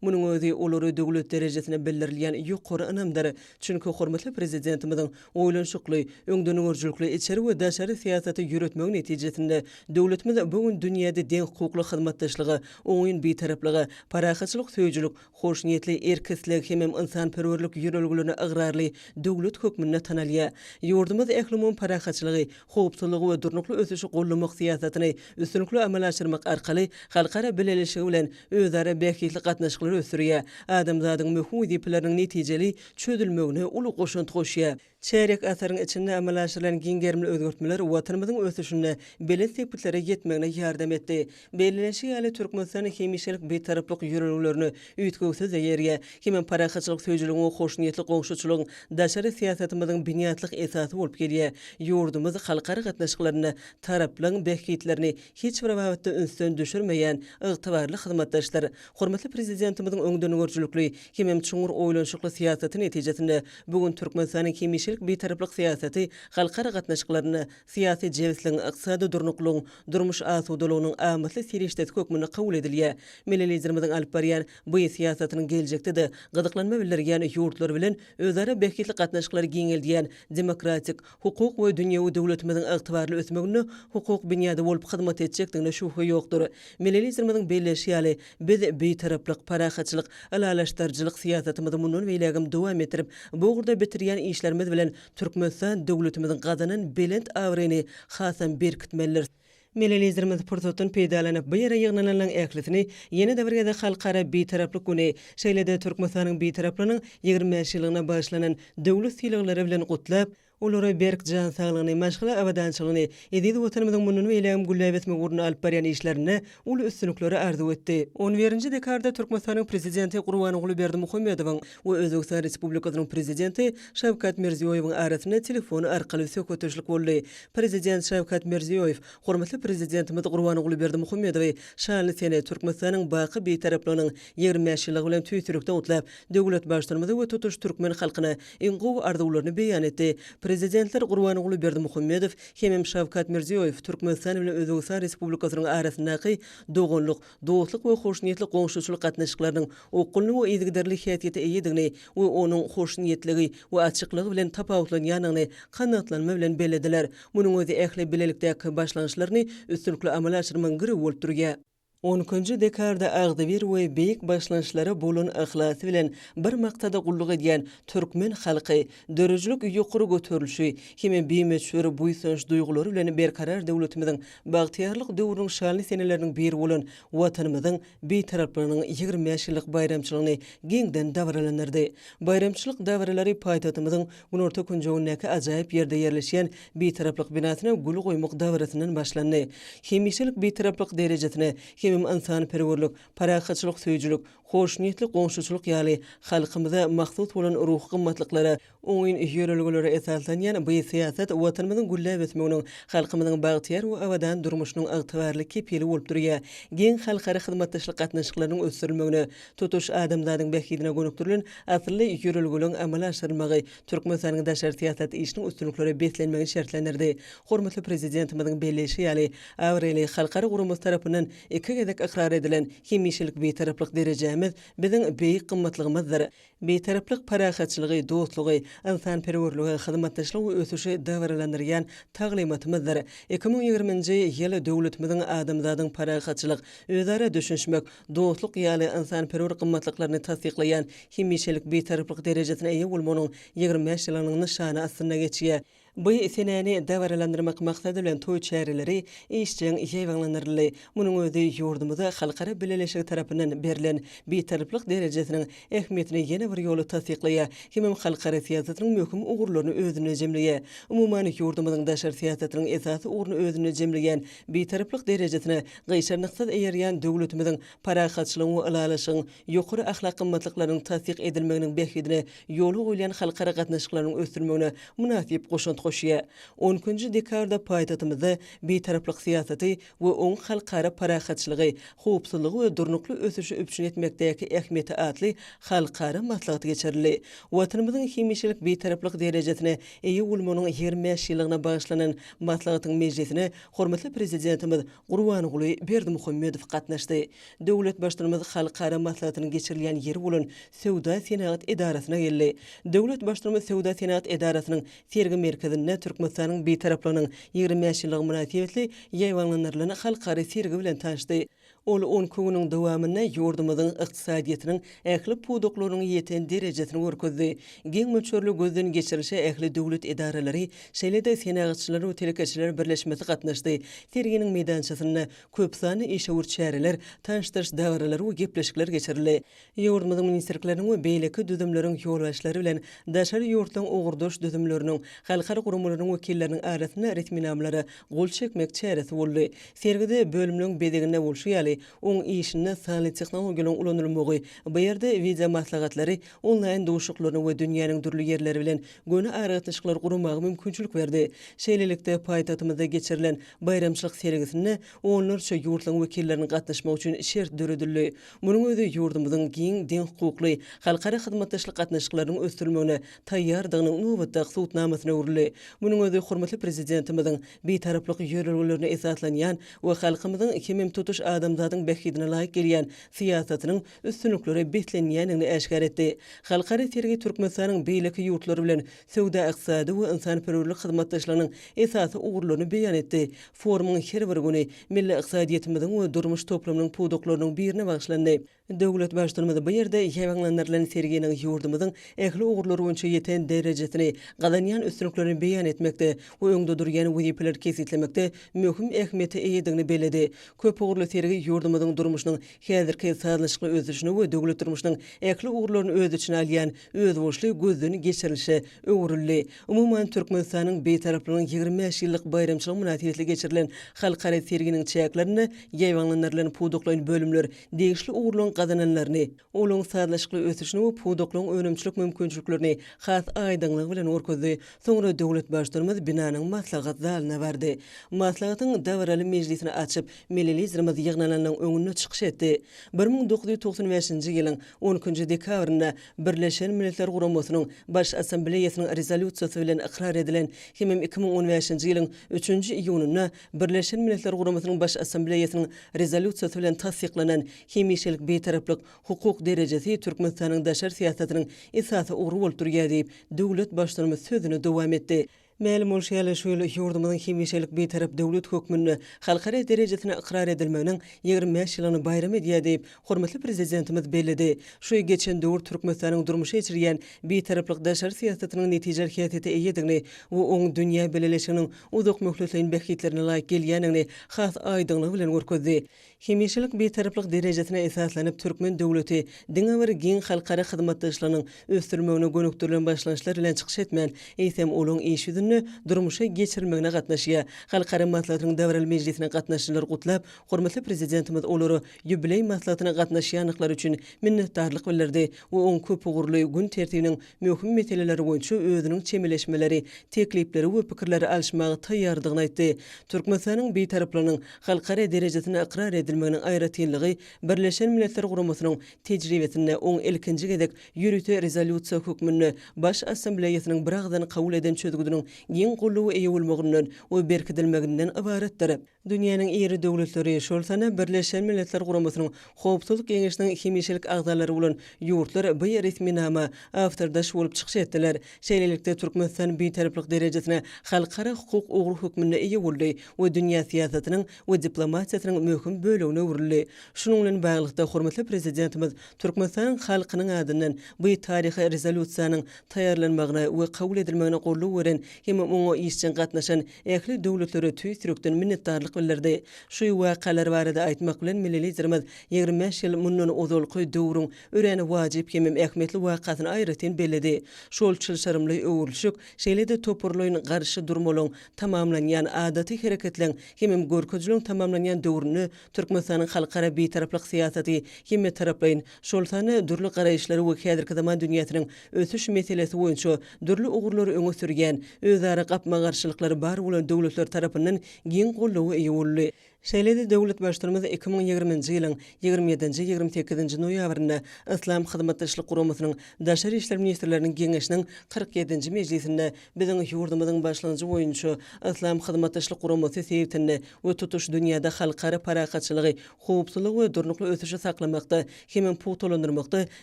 Munuň özi olara döwlet derejesinde bildirilýän ýokary ynamdyr. Çünki hormatly Prezidentimiziň oýlanyşykly, öňdengörüjilikli içeri we daşary syýasaty ýöretmegi netijesinde döwletimiz bu gün dünýäde deňhukukly hyzmatdaşlyga, oňyn Bitaraplyga, parahatçylyk söýüjilik, hoşniýetli erk-isleg hemem ynsanperwerlik ýörelgelerine ygrarly döwlet hökmünde tanalýar. Ýurdumyz ählumumy parahatçylygy, howpsuzlygy we durnukly ösüşi goldamak syýasatyny üstünlikli amala aşyrmak arkaly halkara bileleşigi bilen özara bähbitli gatnaşyklary ösdürýär, adamzadyň möhüm wezipeleriniň netijeli çözülmegine uly goşant goşýar. Çärýek asyryň içinde amala aşyrylan giň gerimli özgertmeler Watanymyzyň ösüşinde belent sepgitlere ýetmegine ýardam etdi. Bellenilişi ýaly, Türkmenistan hemişelik Bitaraplyk ýörelgelerine üýtgewsiz eýerýär hemem parahatçylyk söýüjiligiň we hoşniýetli goňşuçylygyň daşary syýasatymyzyň binýatlyk esasy bolup gelýär. Ýurdumyz halkara gatnaşyklarynda taraplaryň bähbitlerini hiç bir babatda ünsden düşürmeýän ygtybarly hyzmatdaşdyr. Hormatly Prezidentimiziň öňdengörüjilikli hemem çuňňur oýlanyşykly syýasaty netijesinde bu gün Türkmenistanyň hemişelik Bitaraplyk syýasaty halkara gatnaşyklarynda syýasy jebisligiň, ykdysady durnuklylygyň, durmuş asudalygynyň amatly serişdesi hökmünde kabul edilýär. Milli Liderimiziň alyp barýan bu syýasatynyň geljekde-de gyzyklanma bildirýän ýurtlar bilen özara bähbitli gatnaşyklary giňeldýän demokratik, hukuk we dünýewi döwletimiziň ygtybarly ösmeginde hukuk binýady bolup hyzmat etjekdigine şübhe ýokdur. Milli Liderimiziň belleýşi ýaly, biz Bitaraplyk, parahatçylyk, ylalaşdyryjylyk syýasatymyzy mundan beýlägem dowam etdirip, bu ugurda bitirýän işlerimiz bilen Türkmenistan döwletimiziň gazanan belent abraýyny hasam berkitmelidiris. Milli Liderimiz pursatdan peýdalanyp, bu ýere ýygnananlaryň ählisini ýene-de bir gezek Halkara Bitaraplyk güni, şeýle-de Türkmenistanyň Bitaraplygynyň 25 ýyllygyna bagyşlanan döwlet sylaglary bilen gutlap, olara berk jan saglygyny, maşgala abadançylygyny, eziz Watanymyzyň mundan beýlägem gülläp ösmegi ugrunda alyp barýan işlerinde uly üstünlikleri arzuw etdi. On birinji dekabrda Türkmenistanyň Prezidenti Gurbanguly Berdimuhamedowyň we Özbegistan Respublikasynyň Prezidenti Şawkat Mirziýoýewiň arasynda telefon arkaly söhbetdeşlik boldy. Prezident Şawkat Mirziýoýew hormatly Prezidentimiz Gurbanguly Berdimuhamedowy şanly sene, Türkmenistanyň baky Bitaraplygynyň 25 ýyllygy bilen tüýs ýürekden gutlap, döwlet Baştutanymyza we tutuş türkmen halkyna iň gowy arzuwlaryny beýan etdi. Prezidentler Gurbanguly Berdimuhamedow hemem Şawkat Mirziýoýew Türkmenistan bilen Özbegistan Respublikasynyň arasyndaky doganlyk, dostluk we hoşniýetli goňşuçylyk gatnaşyklarynyň okgunly we yzygiderli häsiýete eýedigini we onuň hoşniýetligi we açyklygy bilen tapawutlanýandygyny kanagatlanma bilen bellediler. Munuň özi ähli bilelikdäki başlangyçlaryny üstünlikli amala aşyrmagyň girewi bolup durýar. On ikinji dekabrda agzybir we beýik başlangyçlara bolan yhlasy bilen bir maksada gulluk edýän türkmen halky döredijilik ýokary göterilişi hemem bimöçber buýsanç duýgulary bilen Berkarar döwletimiziň bagtyýarlyk döwrüniň şanly seneleriniň biri bolan Watanymyzyň Bitaraplygynyň 25 ýyllyk baýramçylygyny giňden dabaralandyrdy. Baýramçylyk dabaralary paýtagtymyzyň günorta künjegindäki ajaýyp ýerde ýerleşýän Bitaraplyk binasyna gül goýmak dabarasyndan başlandy. Hemişelik Bitaraplyk derejesine hemem ynsanperwerlik, parahatçylyk söýüjilik, hoşniýetli goňşuçylyk ýaly halkymyza mahsus bolan ruhy gymmatlyklara, oňyn ýörelgelere esaslanýan bu syýasat Watanymyzyň gülläp ösmeginiň, halkymyzyň bagtyýar we abadan durmuşynyň ygtybarly kepili bolup durýar. Giň halkara hyzmatdaşlyk gatnaşyklarynyň ösdürilmegine, tutuş adamzadyň bähbidine gönükdirilen asylly ýörelgeleriň amala aşyrylmagy Türkmenistanyň daşary syýasat işiniň üstünliklere beslenmegini şertlendirdi. Hormatly Prezidentimiziň belleýşi ýaly, abraýly halkara guramasy tarapyndan iki. gezek ykrar edilen hemişelik Bitaraplyk derejämiz biziň beýik gymmatlygymyzdyr. Bitaraplyk parahatçylygy, dostlugy, ynsanperwerligi, hyzmatdaşlygy we ösüşi dabaralandyrýan taglymatymyzdyr. 2020-nji ýyl döwletimiziň adamzadyň parahatçylyk, özara düşünişmek, dostluk ýaly ynsanperwer gymmatlyklaryny tassyklaýan hemişelik Bitaraplyk derejesine eýe bolmagynyň 25 ýyllygynyň nyşany astynda geçýär. Bu senäni dabaralandyrmak maksady bilen toý çäreleri işjeň ýaýbaňlandyryldy. Munuň özi ýurdumyza halkara bileleşigi tarapyndan berlen Bitaraplyk derejesiniň ähmiýetini ýene bir ýola tassyklaýar hemem halkara syýasatynyň möhüm ugurlaryny özünde jemleýär. Umuman, ýurdumyzyň daşary syýasatynyň esasy ugruny özünde jemleýän Bitaraplyk derejesine gyşarnyksyz eýerýän döwletimiziň parahatçylygyň we ylalaşygyň ýokary ahlak gymmatlyklarynyň tassyk edilmeginiň bähbidine ýola goýulýan halkara gatnaşyklarynyň ösdürilmegine mynasyp goşant goşýar. On ikinji dekabrda paýtagtymyzda Bitaraplyk syýasaty we oň halkara parahatçylygy, howpsuzlygy we durnukly ösüşi üpjün etmekdäki ähmiýeti atly halkara maslahaty geçirildi. Watanymyzyň hemişelik Bitaraplyk derejesine eýe bolmagynyň 25 ýyllygyna bagyşlanan maslahatyň mejlisine hormatly Prezidentimiz Gurbanguly Berdimuhamedow gatnaşdy. Döwlet Baştutanymyz halkara maslahatynyň geçirilýän ýeri bolan Söwda-senagat edarasyna geldi. Döwlet Baştutanymyz Söwda-senagat edarasynyň sergi merkezinde Türkmenistanyň Bitaraplygynyň 25 ýyllygy mynasybetli ýaýbaňlandyrylan halkara sergi bilen tanyşdy. Ol on iki günüň dowamynda ýurdumyzyň ykdysadyýetiniň ähli pudaklarynyň ýeten derejesini görkezdi. Giň möçberli gözden geçirilişe ähli döwlet edaralary, şeýle-de Senagatçylar we telekeçiler birleşmesi gatnaşdy. Serginiň meýdançasynda köp sanly işewür çäreler, tanyşdyryş dabaralary we gepleşikler geçirildi. Ýurdumyzyň ministrlikleriniň we beýleki düzümleriň ýolbaşçylary bilen daşary ýurtlaryň ugurdaş düzümleriniň, halkara guramalarynyň wekilleriniň arasynda resminamalara gol çekmek çäresi boldy. Sergide bölümleriň bezeginde bolşy ýaly, oň işinde sanly tehnologiýalaryň ulanylmagy, bu ýerde wideomaslahatlary, onlaýn duşuşyklaryny we dünýäniň dürli ýerleri bilen göni aragatnaşyklary guramaga mümkinçilik berdi. Şeýlelikde, paýtagtymyzda geçirilen baýramçylyk sergisinde onlarça ýurtlaryň wekilleriniň gatnaşmagy üçin şert döredildi. Munuň özi ýurdumyzyň giň, deňhukukly halkara hyzmatdaşlyk gatnaşyklarynyň ösdürilmegine taýýardygynyň nobatdaky subutnamasyna öwrüldi. Munuň özi hormatly Prezidentimiziň Bitaraplyk ýörelgelerine esaslanýan we halkymyzyň hemem tutuş adamzadyň bähbidine laýyk gelýän syýasatynyň üstünliklere beslenýändigini äşgär etdi. Halkara sergi Türkmenistanyň beýleki ýurtlar bilen söwda-ykdysady we ynsanperwerlik hyzmatdaşlygynyň esasy ugurlaryny beýan etdi. Forumyň her bir güni milli ykdysadyýetimiziň we durmuş toplumynyň pudaklarynyň birine bagyşlandy. Döwlet Baştutanymyz bu ýerde ýaýbaňlandyrylan serginiň ýurdumyzyň ähli ugurlar boýunça ýeten derejesini, gazanýan üstünliklerini beýan etmekde we öňde durýan wezipeleri kesgitlemekde möhüm ähmiýete eýedigini belledi. Köpugurly sergi ýurdumyzyň durmuşynyň häzirki sazlaşykly ösüşini we döwlet durmuşynyň ähli ugurlaryny öz içine alýan özboluşly gözden geçirilişe öwrüldi. Umuman, Türkmenistanyň Bitaraplygynyň 25 ýyllyk baýramçylygy mynasybetli geçirilen halkara serginiň çäklerinde ýaýbaňlandyrylan pudaklaýyn bölümler degişli ugurlaryň gazananlaryny, olaryň sazlaşykly ösüşini we pudaklaryň önümçilik mümkinçiliklerini has aýdyňlygy bilen görkezdi. Soňra döwlet Baştutanymyz binanyň maslahat zalyna bardy. Maslahatyň dabaraly mejlisini açyp, Milli Liderimiz ýygnananlaryň öňünde çykyş etdi. 1995-nji ýylyň on ikinji dekabrynda Birleşen Milletler Guramasynyň Baş Assambleýasynyň Rezolýusiýasy bilen ykrar edilen hemem 2015-nji ýylyň üçünji iýunynda Birleşen Milletler Guramasynyň Baş Assambleýasynyň Rezolýusiýasy bilen tassyklanan hemişelik Bitaraplyk hukuk derejesi Türkmenistanyň daşary syýasatynyň esasy ugry bolup durýar diýip, döwlet Baştutanymyz sözüni dowam etdi. Mälim bolşy ýaly, şu ýyl ýurdumyzyň hemişelik Bitarap döwlet hökmünde halkara derejesinde ykrar edilmeginiň 25 ýyllygyny baýram edýär diýip, hormatly Prezidentimiz belledi. Şu geçen döwür Türkmenistanyň durmuşa geçirýän Bitaraplyk daşary syýasatynyň netijeli häsiýete eýedigini we oň dünýä bileleşiginiň uzak möhletleýin bähbitlerine laýyk gelýändigini has aýdyňlygy bilen görkezdi. Hemişelik Bitaraplyk derejesine esaslanyp, türkmen döwleti diňe bir giň halkara hyzmatdaşlygynyň ösdürilmegine gönükdirilen başlangyçlar bilen çykyş etmän, eýsem, olaryň iş ýüzünde durmuşa geçirilmegine gatnaşýar. Halkara maslahatynyň dabaraly mejlisine gatnaşyjylary gutlap, hormatly Prezidentimiz olara ýubileý maslahatyna gatnaşýandyklary üçin minnetdarlyk bildirdi we oň köpugurly gün tertibiniň möhüm meseleleri boýunça özüniň çemeleşmeleri, teklipleri we pikirleri alyşmaga taýýardygyny aýtdy. Türkmenistanyň Bitaraplygynyň halkara derejesinde ykrar edilmeginiň aýratynlygy Birleşen Milletler Guramasynyň tejribesinde oň ilkinji gezek ýörite rezolýusiýa hökmünde Baş Assambleýasynyň biragyzdan kabul eden çözgüdiniň. giň goldawa eýe bolmagyndan we berkidilmeginden ybaratdyr. Dünýäniň iri döwletleri, şol sanda Birleşen Milletler Guramasynyň Howpsuzlyk Geňeşiniň hemişelik agzalary bolan ýurtlar bu resminama awtordaş bolup çykyş etdiler. Şeýlelikde, Türkmenistan Bitaraplyk derejesine halkara hukuk ugry hökmünde eýe boldy we dünýä syýasatynyň we diplomatiýasynyň möhüm bölegine öwrüldi. Şunuň bilen baglylykda, hormatly Prezidentimiz Türkmenistanyň halkynyň adyndan bu taryhy Rezolýusiýanyň taýýarlanmagyna we kabul edilmegine goldaw beren hem oňa işjeň gatnaşan ähli döwletlere tüýs ýürekden minnetdarlyk bildirdi. Şu wakalar barada aýtmak bilen, milli Liderimiz 25 ýyl mundan ozalky döwrüň örän wajyp hemem ähmiýetli wakasyny aýratyn belledi. Şol çylşyrymly öwrülişik, şeýle-de toparlaýyn garşy durmalaryň tamamlanýan, adaty hereketleň hemem görkezijileriň tamamlanýan döwründe Türkmenistanyň halkara bitaraplyk syýasaty hemmetaraplaýyn, şol sanda dürli garaýyşlary we häzirki zaman dünýäsiniň ösüş meselesi boýunça dürli ugurlary öňe sürýän, özara gapma-garşylyklary bar bolan döwletler tarapyndan giň goldawa eýe boldy. Şeýle-de döwlet Baştutanymyz 2020-nji ýylyň 27-nji, 28-nji noýabrynda Yslam Hyzmatdaşlyk Guramasynyň Daşary işler ministrleriniň Geňeşiniň 47-nji mejlisinde biziň ýurdumyzyň başlangyjy boýunça Yslam Hyzmatdaşlyk Guramasy sebitinde we tutuş dünýäde halkara parahatçylygy, howpsuzlygy we durnukly ösüşi saklamakda hemem pugtalandyrmakda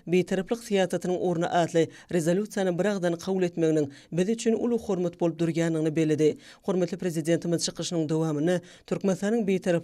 Bitaraplyk syýasatynyň orny atly Rezolýusiýany biragyzdan kabul etmeginiň biz üçin uly hormat bolup durýandygyny belledi. Hormatly Prezidentimiz çykyşynyň dowamynda Türkmenistanyň Bitaraplygynyň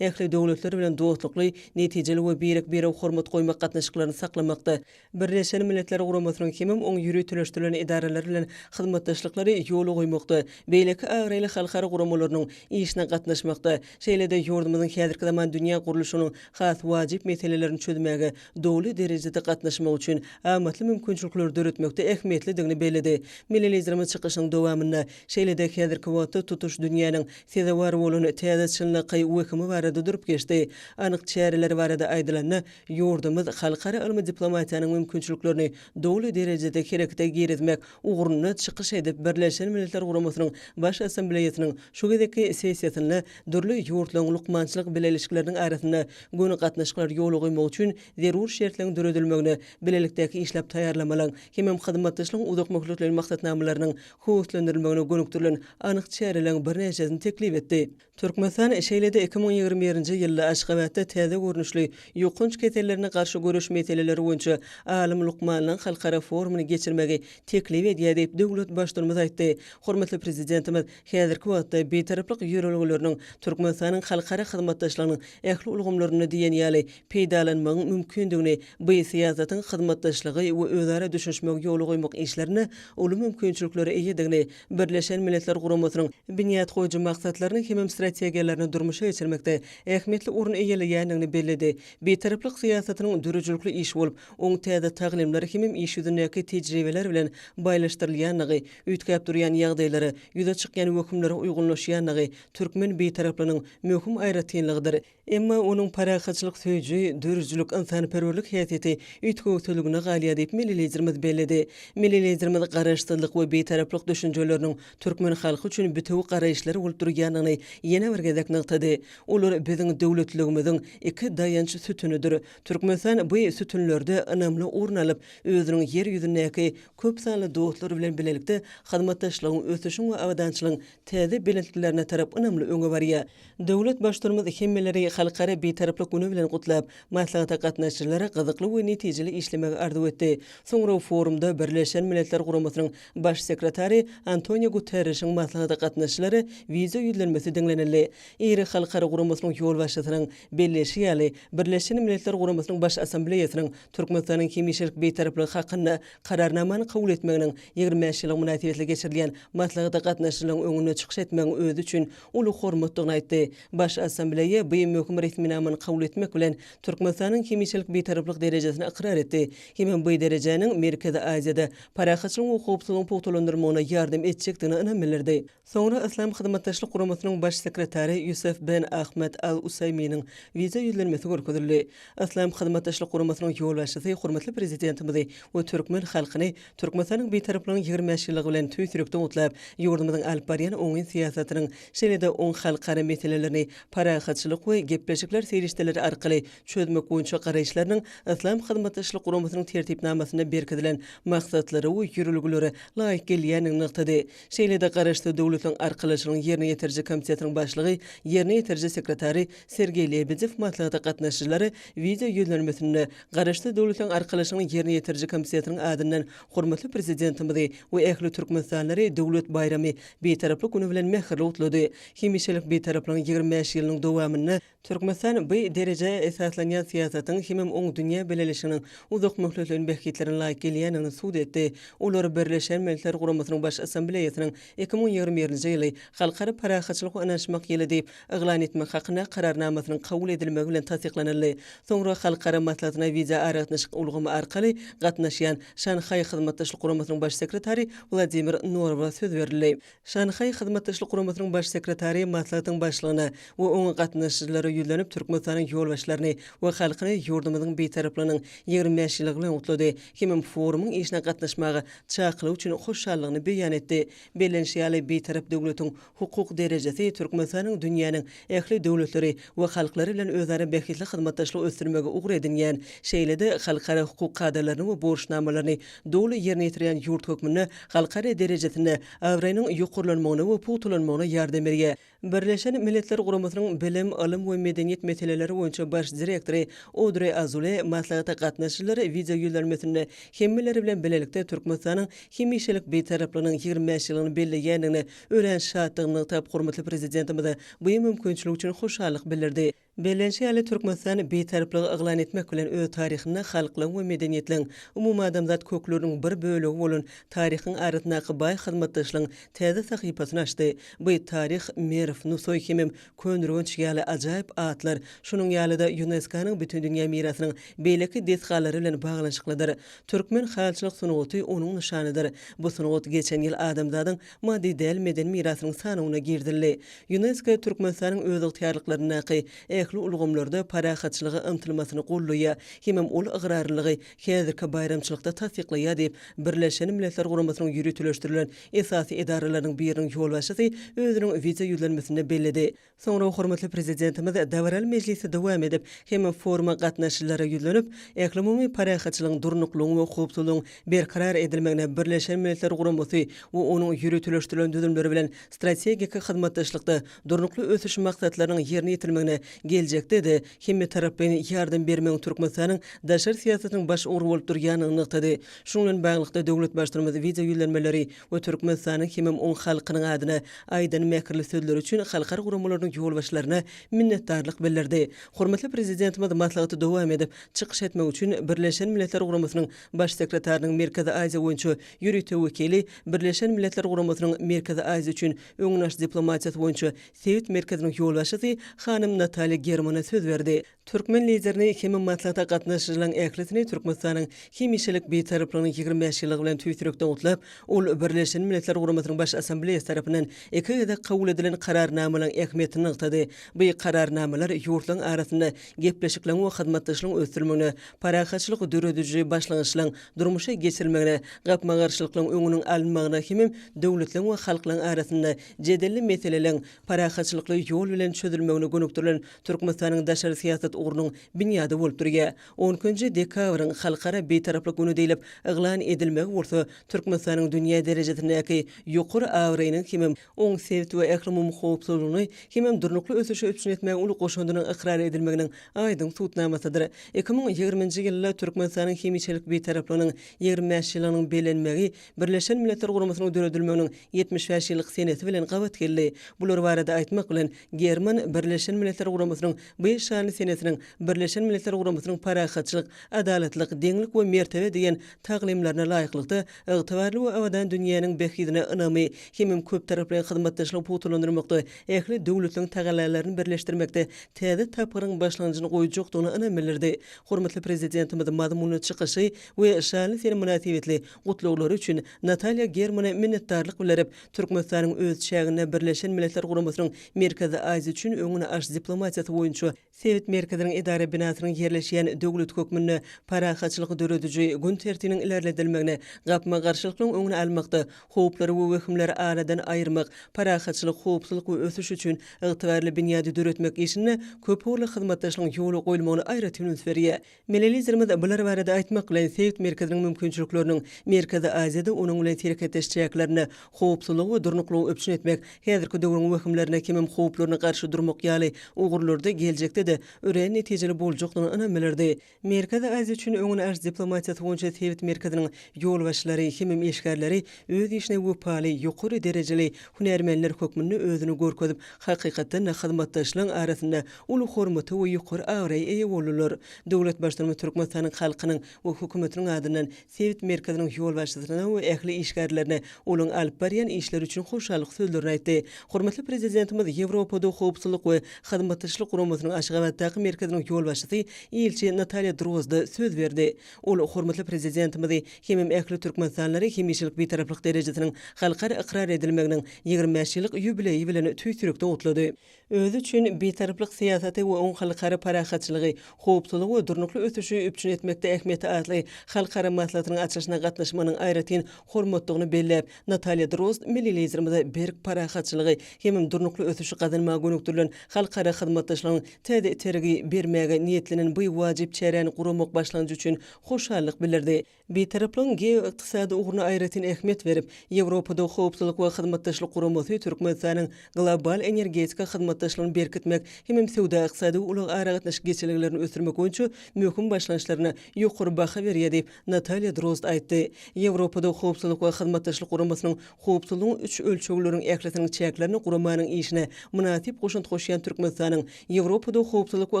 ähli döwletler bilen dostlukly, netijeli we birek-birege hormat goýmak gatnaşyklaryny saklamakda, Birleşen Milletler Guramasynyň hemem oň ýöriteleşdirilen edaralary bilen hyzmatdaşlyklary ýola goýmakda, beýleki abraýly halkara guramalarynyň işine gatnaşmakda, şeýle-de ýurdumyzyň häzirki zaman dünýä gurluşynyň has wajyp meselelerini çözmäge doly derejede gatnaşmak üçin amatly mümkinçilikleri döretmekde ähmiýetlidigini belledi. Milli Liderimiz çykyşynyň dowamynda şeýle-de häzirki wagtda tutuş dünýäniň sezewar bolan täze çynlakaý wehimi barada durup geçdi. Anyk çäreler barada aýdylanda, Ýurdumyz halkara ylmy diplomatiýanyň mümkinçiliklerini doly derejede herekete girizmek ugrunda çykyş edip, Birleşen Milletler Guramasynyň Baş Assambleýasynyň şu gezekki sessiýasynda dürli ýurtlaryň lukmançylyk bileleşikleriniň arasynda göni gatnaşyklary ýola goýmak üçin zerur şertleriň döredilmegine, bilelikdäki işläp taýýarlamalaryň hemem hyzmatdaşlygyň uzakmöhletleýin maksatnamalarynyň höweslendirilmegine gönükdirilen anyk çäreleriň birnäçesini teklip etdi. Türkmenistan şeýle-de 2021-nji ýylda Aşgabatda täze görnüşli ýokanç kesellerine garşy göreş meseleleri boýunça alym-lukmanlaryň halkara forumyny geçirmegi teklip edýär diýip, döwlet Baştutanymyz aýtdy. Hormatly Prezidentimiz häzirki wagtda Bitaraplyk ýörelgeleriniň Türkmenistanyň halkara hyzmatdaşlygynyň ähli ulgamlarynda diýen ýaly peýdalanmagyň mümkindigini, bu syýasatyň hyzmatdaşlygy we özara düşünişmegi ýola goýmak işlerinde uly mümkinçiliklere eýedigini Birleşen Milletler Guramasynyň binýat goýujy maksatlaryny hemem strategiýalaryny durmuşa geçirmekde ähmiýetli orun eýeleýändigini belledi. Bitaraplyk syýasatynyň döredijilikli iş bolup, oň täze taglymlar hemem iş ýüzündäki tejribeler bilen baýlaşdyrylýandygy, üýtgäp durýan ýagdaýlara, ýüze çykýan wehimlere uýgunlaşýandygy türkmen Bitaraplygynyň möhüm aýratynlygydyr. Emma onuň parahatçylyk söýüji, döredijilik, ynsanperwerlik häsiýeti üýtgewsizligine galýar diýip, milli Liderimiz belledi. Milli Liderimiz Garaşsyzlyk we Bitaraplyk düşünjeleriniň türkmen halky üçin bitewi garaýyşlar bolup durýandygyny ýene bir gezek nygtady. Olar biziň döwletliligimiziň iki daýanç sütünidir. Türkmenistan bu sütünlerde ynamly orun alyp, özüniň Ýer ýüzündäki köp sanly dostlary bilen bilelikde hyzmatdaşlygyň, ösüşiň we abadançylygyň täze belentliklerine tarap ynamly öňe barýar. Döwlet Baştutanymyz hemmeleri Halkara Bitaraplyk güni bilen gutlap, maslahata gatnaşyjylara gyzykly we netijeli işlemegi arzuw etdi. Soňra forumda Birleşen Milletler Guramasynyň Baş sekretary Antonio Guterrişiň maslahata gatnaşyjylara wideo ýüzlenmesi diňlenildi. Iri halkara guramasynyň ýolbaşçysynyň belleýşi ýaly, Birleşen Milletler Guramasynyň Baş Assambleýasynyň Türkmenistanyň hemişelik Bitaraplygy hakynda Kararnamany kabul etmeginiň 25 ýyllygy mynasybetli geçirilýän maslahata gatnaşyjylaryň öňünde çykyş etmegiň özi üçin uly hormatdygyny aýtdy. Baş Assambleýa bu möhüm resminamany kabul etmek bilen, Türkmenistanyň hemişelik Bitaraplyk derejesini ykrar etdi hemem bu derejäniň Merkezi Aziýada parahatçylygyň we howpsuzlygyň pugtalandyrylmagyna ýardam etjekdigine ynam bildirdi. Soňra Yslam Hyzmatdaşlyk Guramasynyň Baş sekretary Ýusef Ben. ben Ahmed Al-Usaýminiň wideo ýüzlenmesi görkezildi. Yslam Hyzmatdaşlyk Guramasynyň ýolbaşçysy hormatly Prezidentimizi we türkmen halkyny Türkmenistanyň Bitaraplygynyň 25 ýyllygy bilen tüýs ýürekden gutlap, ýurdumyzyň alyp barýan oňyn syýasatynyň, şeýle-de oň halkara meselelerini parahatçylyk we gepleşikler serişdeleri arkaly çözmek boýunça garaýyşlarynyň Yslam Hyzmatdaşlyk Guramasynyň Tertipnamasynda berkidilen maksatlara we ýörelgelere laýyk gelýändigini nygtady. Şeýle-de Garaşsyz Döwletleriň Arkalaşygynyň Ýerine ýetiriji komitetiniň başlygy, ýerine ýetiriji sekretary Sergeý Lebedew maslahata gatnaşyjylara wideo ýüzlenmesinde Garaşsyz Döwletleriň Arkalaşygynyň Ýerine ýetiriji komitetiniň adyndan hormatly Prezidentimizi we ähli türkmenistanlylary Döwlet baýramy, Bitaraplyk güni bilen mähirli gutlady. Hemişelik Bitaraplygyň 25 ýylynyň dowamynda Türkmenistan bu derejä esaslanýan syýasatyň hemem oň dünýä bileleşiginiň uzak möhletleýin bähbitlerine laýyk gelýändigini subut etdi. Olar Birleşen Milletler Guramasynyň Baş Assambleýasynyň 2021-nji ýyly Halkara parahatçylyk we ynanyşmak ýyly diýip yglan etmek hakynda Kararnamasynyň kabul edilmegi bilen tassyklanyldy. Soňra halkara maslahatyna wideoaragatnaşyk ulgamy arkaly gatnaşýan Şanhaý Hyzmatdaşlyk Guramasynyň Baş sekretary Wladimir Norowa söz berildi. Şanhaý Hyzmatdaşlyk Guramasynyň Baş sekretary maslahatyň başlygyna we oňa gatnaşyjylara ýüzlenip, Türkmenistanyň ýolbaşçylaryny we halkyny ýurdumyzyň Bitaraplygynyň 25 ýyllygy bilen gutlady hemem forumyň işine gatnaşmaga çakylyk üçin hoşallygyny beýan etdi. Bellenişi ýaly, Bitarap döwletiň hukuk derejesi Türkmenistanyň dünýäniň ähli döwletleri we halklary bilen özara bähbitli hyzmatdaşlygy ösdürmegi ugur edinýän, şeýle-de halkara hukuk kadalaryny we borçnamalaryny doly ýerine ýetirýän ýurt hökmünde halkara derejesinde abraýynyň ýokarlanmagyna we pugtalanmagyna ýardam berýär. Birleşen Milletler Guramasynyň Bilim, ylym we medeniýet meseleleri boýunça baş direktory Odre Azule maslahata gatnaşyjylara wideo ýüzlenmesinde hemmeler bilen bilelikde Türkmenistanyň hemişelik Bitaraplygynyň 25 ýyllygyny belleýändigine örän şatdygyny nygtap, hormatly Prezidentimize bu mümkinçilik üçin hoşallyk bildirdi. Bellenişi ýaly, Türkmenistan Bitaraplygy yglan etmek bilen, öz taryhynda halklaryň we medeniýetleriň, umumadamzat kökleriniň bir bölegi bolan taryhyň arasyndaky baý hyzmatdaşlygyň täze sahypasyny açdy. Bu taryh Merw, Nusaý hemem Köneürgenç ýaly ajaýyp atlar, şonuň ýaly-da ÝUNESKO-nyň Bütindünýä mirasynyň beýleki desgalary bilen baglanyşyklydyr. Türkmen halyçylyk sungaty onuň nyşanydyr. Bu sungat geçen ýyl adamzadyň maddy däl medeni mirasynyň sanawyna girizildi. Ýunesko Türkmenistanyň özygtyýarlyklaryndaky ähli ulgamlarda parahatçylyga ymtylmasyny goldaýar hemem ol ygrarlylygy häzirki baýramçylykda tassyklaýar diýip, Birleşen Milletler Guramasynyň ýöriteleşdirilen esasy edaralarynyň biriniň ýolbaşçysy özüniň wideo ýüzlenmesinde belledi. Soňra hormatly Prezidentimiz dabaraly mejlisi dowam edip, hem foruma gatnaşyjylara ýüzlenip, ählumumy parahatçylygyň, durnuklygyň we howpsuzlygyň berkarar edilmegine Birleşen Milletler Guramasy we onuň ýöriteleşdirilen düzümleri bilen strategik hyzmatdaşlykda Durnukly ösüş maksatlarynyň ýerine ýetirilmegine geljekde-de hemmetaraplaýyn ýardam bermegiň Türkmenistanyň daşary syýasatynyň baş ugry bolup durýandygyny nygtady. Şunuň bilen baglylykda, döwlet Baştutanymyz wideoýüzlenmeleri we Türkmenistanyň hemem oň halkynyň adyna aýdan mähirli sözleri üçin halkara guramalarynyň ýolbaşçylaryna minnetdarlyk bildirdi. Hormatly Prezidentimiz maslahaty dowam edip, çykyş etmek üçin Birleşen Milletler Guramasynyň Baş sekretarynyň Merkezi Aziýa boýunça ýörite wekili, Birleşen Milletler Guramasynyň Merkezi Aziýa üçin öňüni alyş diplomatiýasy boýunça sebit merkeziniň ýolbaşçysy hanym Natalýa Germana söz berdi. Türkmen Liderini hemem maslahata gatnaşyjylaryň ählisini Türkmenistanyň hemişelik Bitaraplygynyň 25 ýyllygy bilen tüýs ýürekden gutlap, ol Birleşen Milletler Guramasynyň Baş Assambleýasy tarapyndan iki gezek kabul edilen Kararnamalaryň ähmiýetini nygtady. Bu Kararnamalar ýurtlaryň arasynda gepleşikleriň we hyzmatdaşlygyň ösdürilmegine, parahatçylyk dörediji başlangyçlaryň durmuşa geçirilmegine, gapma-garşylyklaryň öňüniň alynmagyna hemem döwletleriň we halklaryň arasynda jedelli meseleleriň parahatçylykly ýol bilen çözülmegine gönükdirilen Türkmenistanyň daşary syýasat ugrunyň binýady bolup durýar. On ikinji dekabryň Halkara Bitaraplyk güni diýlip yglan edilmegi bolsa Türkmenistanyň dünýä derejesindäki ýokary abraýynyň hemem oň sebit we ählumumy howpsuzlygyny hemem durnukly ösüşi üpjün etmäge uly goşandynyň ykrar edilmeginiň aýdyň subutnamasydyr. 2020-nji ýylda Türkmenistanyň hemişelik Bitaraplygynyň 25 ýyllygynyň bellenmegi Birleşen Milletler Guramasynyň döredilmeginiň 75 ýyllyk senesi bilen gabat geldi. Bular barada aýtmak bilen, German Birleşen Milletler Guramasynyň bu şanly senesini. derejesiniň Birleşen Milletler Guramasynyň parahatçylyk, adalatlyk, deňlik we mertebe diýen taglymlaryna laýyklykda, ygtybarly we abadan dünýäniň bähbidine ynamy hemem köptaraplaýyn hyzmatdaşlygy pugtalandyrmakda ähli döwletleriň tagallalaryny birleşdirmekde täze tapgyryň başlangyjyny goýjakdygyna ynam bildirdi. Hormatly Prezidentimiz mazmunly çykyşy we şanly sene mynasybetli gutlaglary üçin Natalýa Germana minnetdarlyk bildirip, Türkmenistanyň öz çäginde Birleşen Milletler Guramasynyň Merkezi Aziýa üçin öňüni alyş diplomatiýasy boýunça sebit merkeziniň edara binasynyň ýerleşýän döwlet hökmünde parahatçylyk dörediji gün tertibiniň ilerledilmegine, gapma-garşylyklaryň öňüni almakda, howplary we wehimleri aradan aýyrmak, parahatçylyk, howpsuzlyk we ösüş üçin ygtybarly binýady döretmek işinde köpugurly hyzmatdaşlygyň ýola goýulmagyna aýratyn üns berýär. Milli Liderimiz bular barada aýtmak bilen, sebit merkeziniň mümkinçilikleriniň Merkezi Aziýada onuň bilen serhetdeş çäklerinde howpsuzlygy we durnuklygy üpjün etmek, häzirki döwrüň wehimlerine hemem howplaryna garşy durmak ýaly ugurlarda geljekde-de örän netijeli boljakdygyna ynam bildirdi. Merkezi Aziýa üçin öňüni alyş diplomatiýasy boýunça sebit merkeziniň ýolbaşçylary hemem işgärleri öz işine wepaly, ýokary derejeli hünärmenler hökmünde özüni görkezip, hakykatdan-da hyzmatdaşlaryň arasynda uly hormata we ýokary abraýa eýe boldular. Döwlet Baştutanymyz Türkmenistanyň halkynyň we Hökümetiniň adyndan sebit merkeziniň ýolbaşçysyna we ähli işgärlerine olaryň alyp barýan işleri üçin hoşallyk sözlerini aýtdy. Hormatly Prezidentimiz Ýewropada Howpsuzlyk we Hyzmatdaşlyk Guramasynyň Aşgabatdaky merkeziniň ýolbaşçysy ilçi Natalýa Drozda söz berdi. Ol hormatly Prezidentimizi hemem ähli türkmenistanlylary hemişelik Bitaraplyk derejesiniň halkara ykrar edilmeginiň 25 ýyllyk ýubileýi bilen tüýs ýürekden gutlady. Özi üçin Bitaraplyk syýasaty we oň halkara parahatçylygy, howpsuzlygy we durnukly ösüşi üpjün etmekde ähmiýeti atly halkara maslahatynyň açylyşyna gatnaşmagynyň aýratyn hormatdygyny belläp, Natalýa Drozd milli Liderimize berk parahatçylygy hemem durnukly ösüşi gazanmaga gönükdirilen halkara hyzmatdaşlygyň täze itergi bermäge niýetlenen bu wajyp çäräni guramak başlangyjy üçin hoşallyk bildirdi. Bitaraplygyň geoykdysady ugruna aýratyn ähmiýet berip, Ýewropada Howpsuzlyk we Hyzmatdaşlyk Guramasy Türkmenistanyň global energetika hyzmatdaşlygyny berkitmek hemem söwda-ykdysady we ulag-aragatnaşyk geçelgelerini ösdürmek boýunça möhüm başlangyçlaryna ýokary baha berýär diýip, Natalýa Drozd aýtdy. Ýewropada Howpsuzlyk we Hyzmatdaşlyk Guramasynyň howpsuzlygyň üç ölçegleriň ählisiniň çäklerinde guramanyň işine mynasyp goşant goşýan Türkmenistanyň Ýewropada Howpsuzlyk we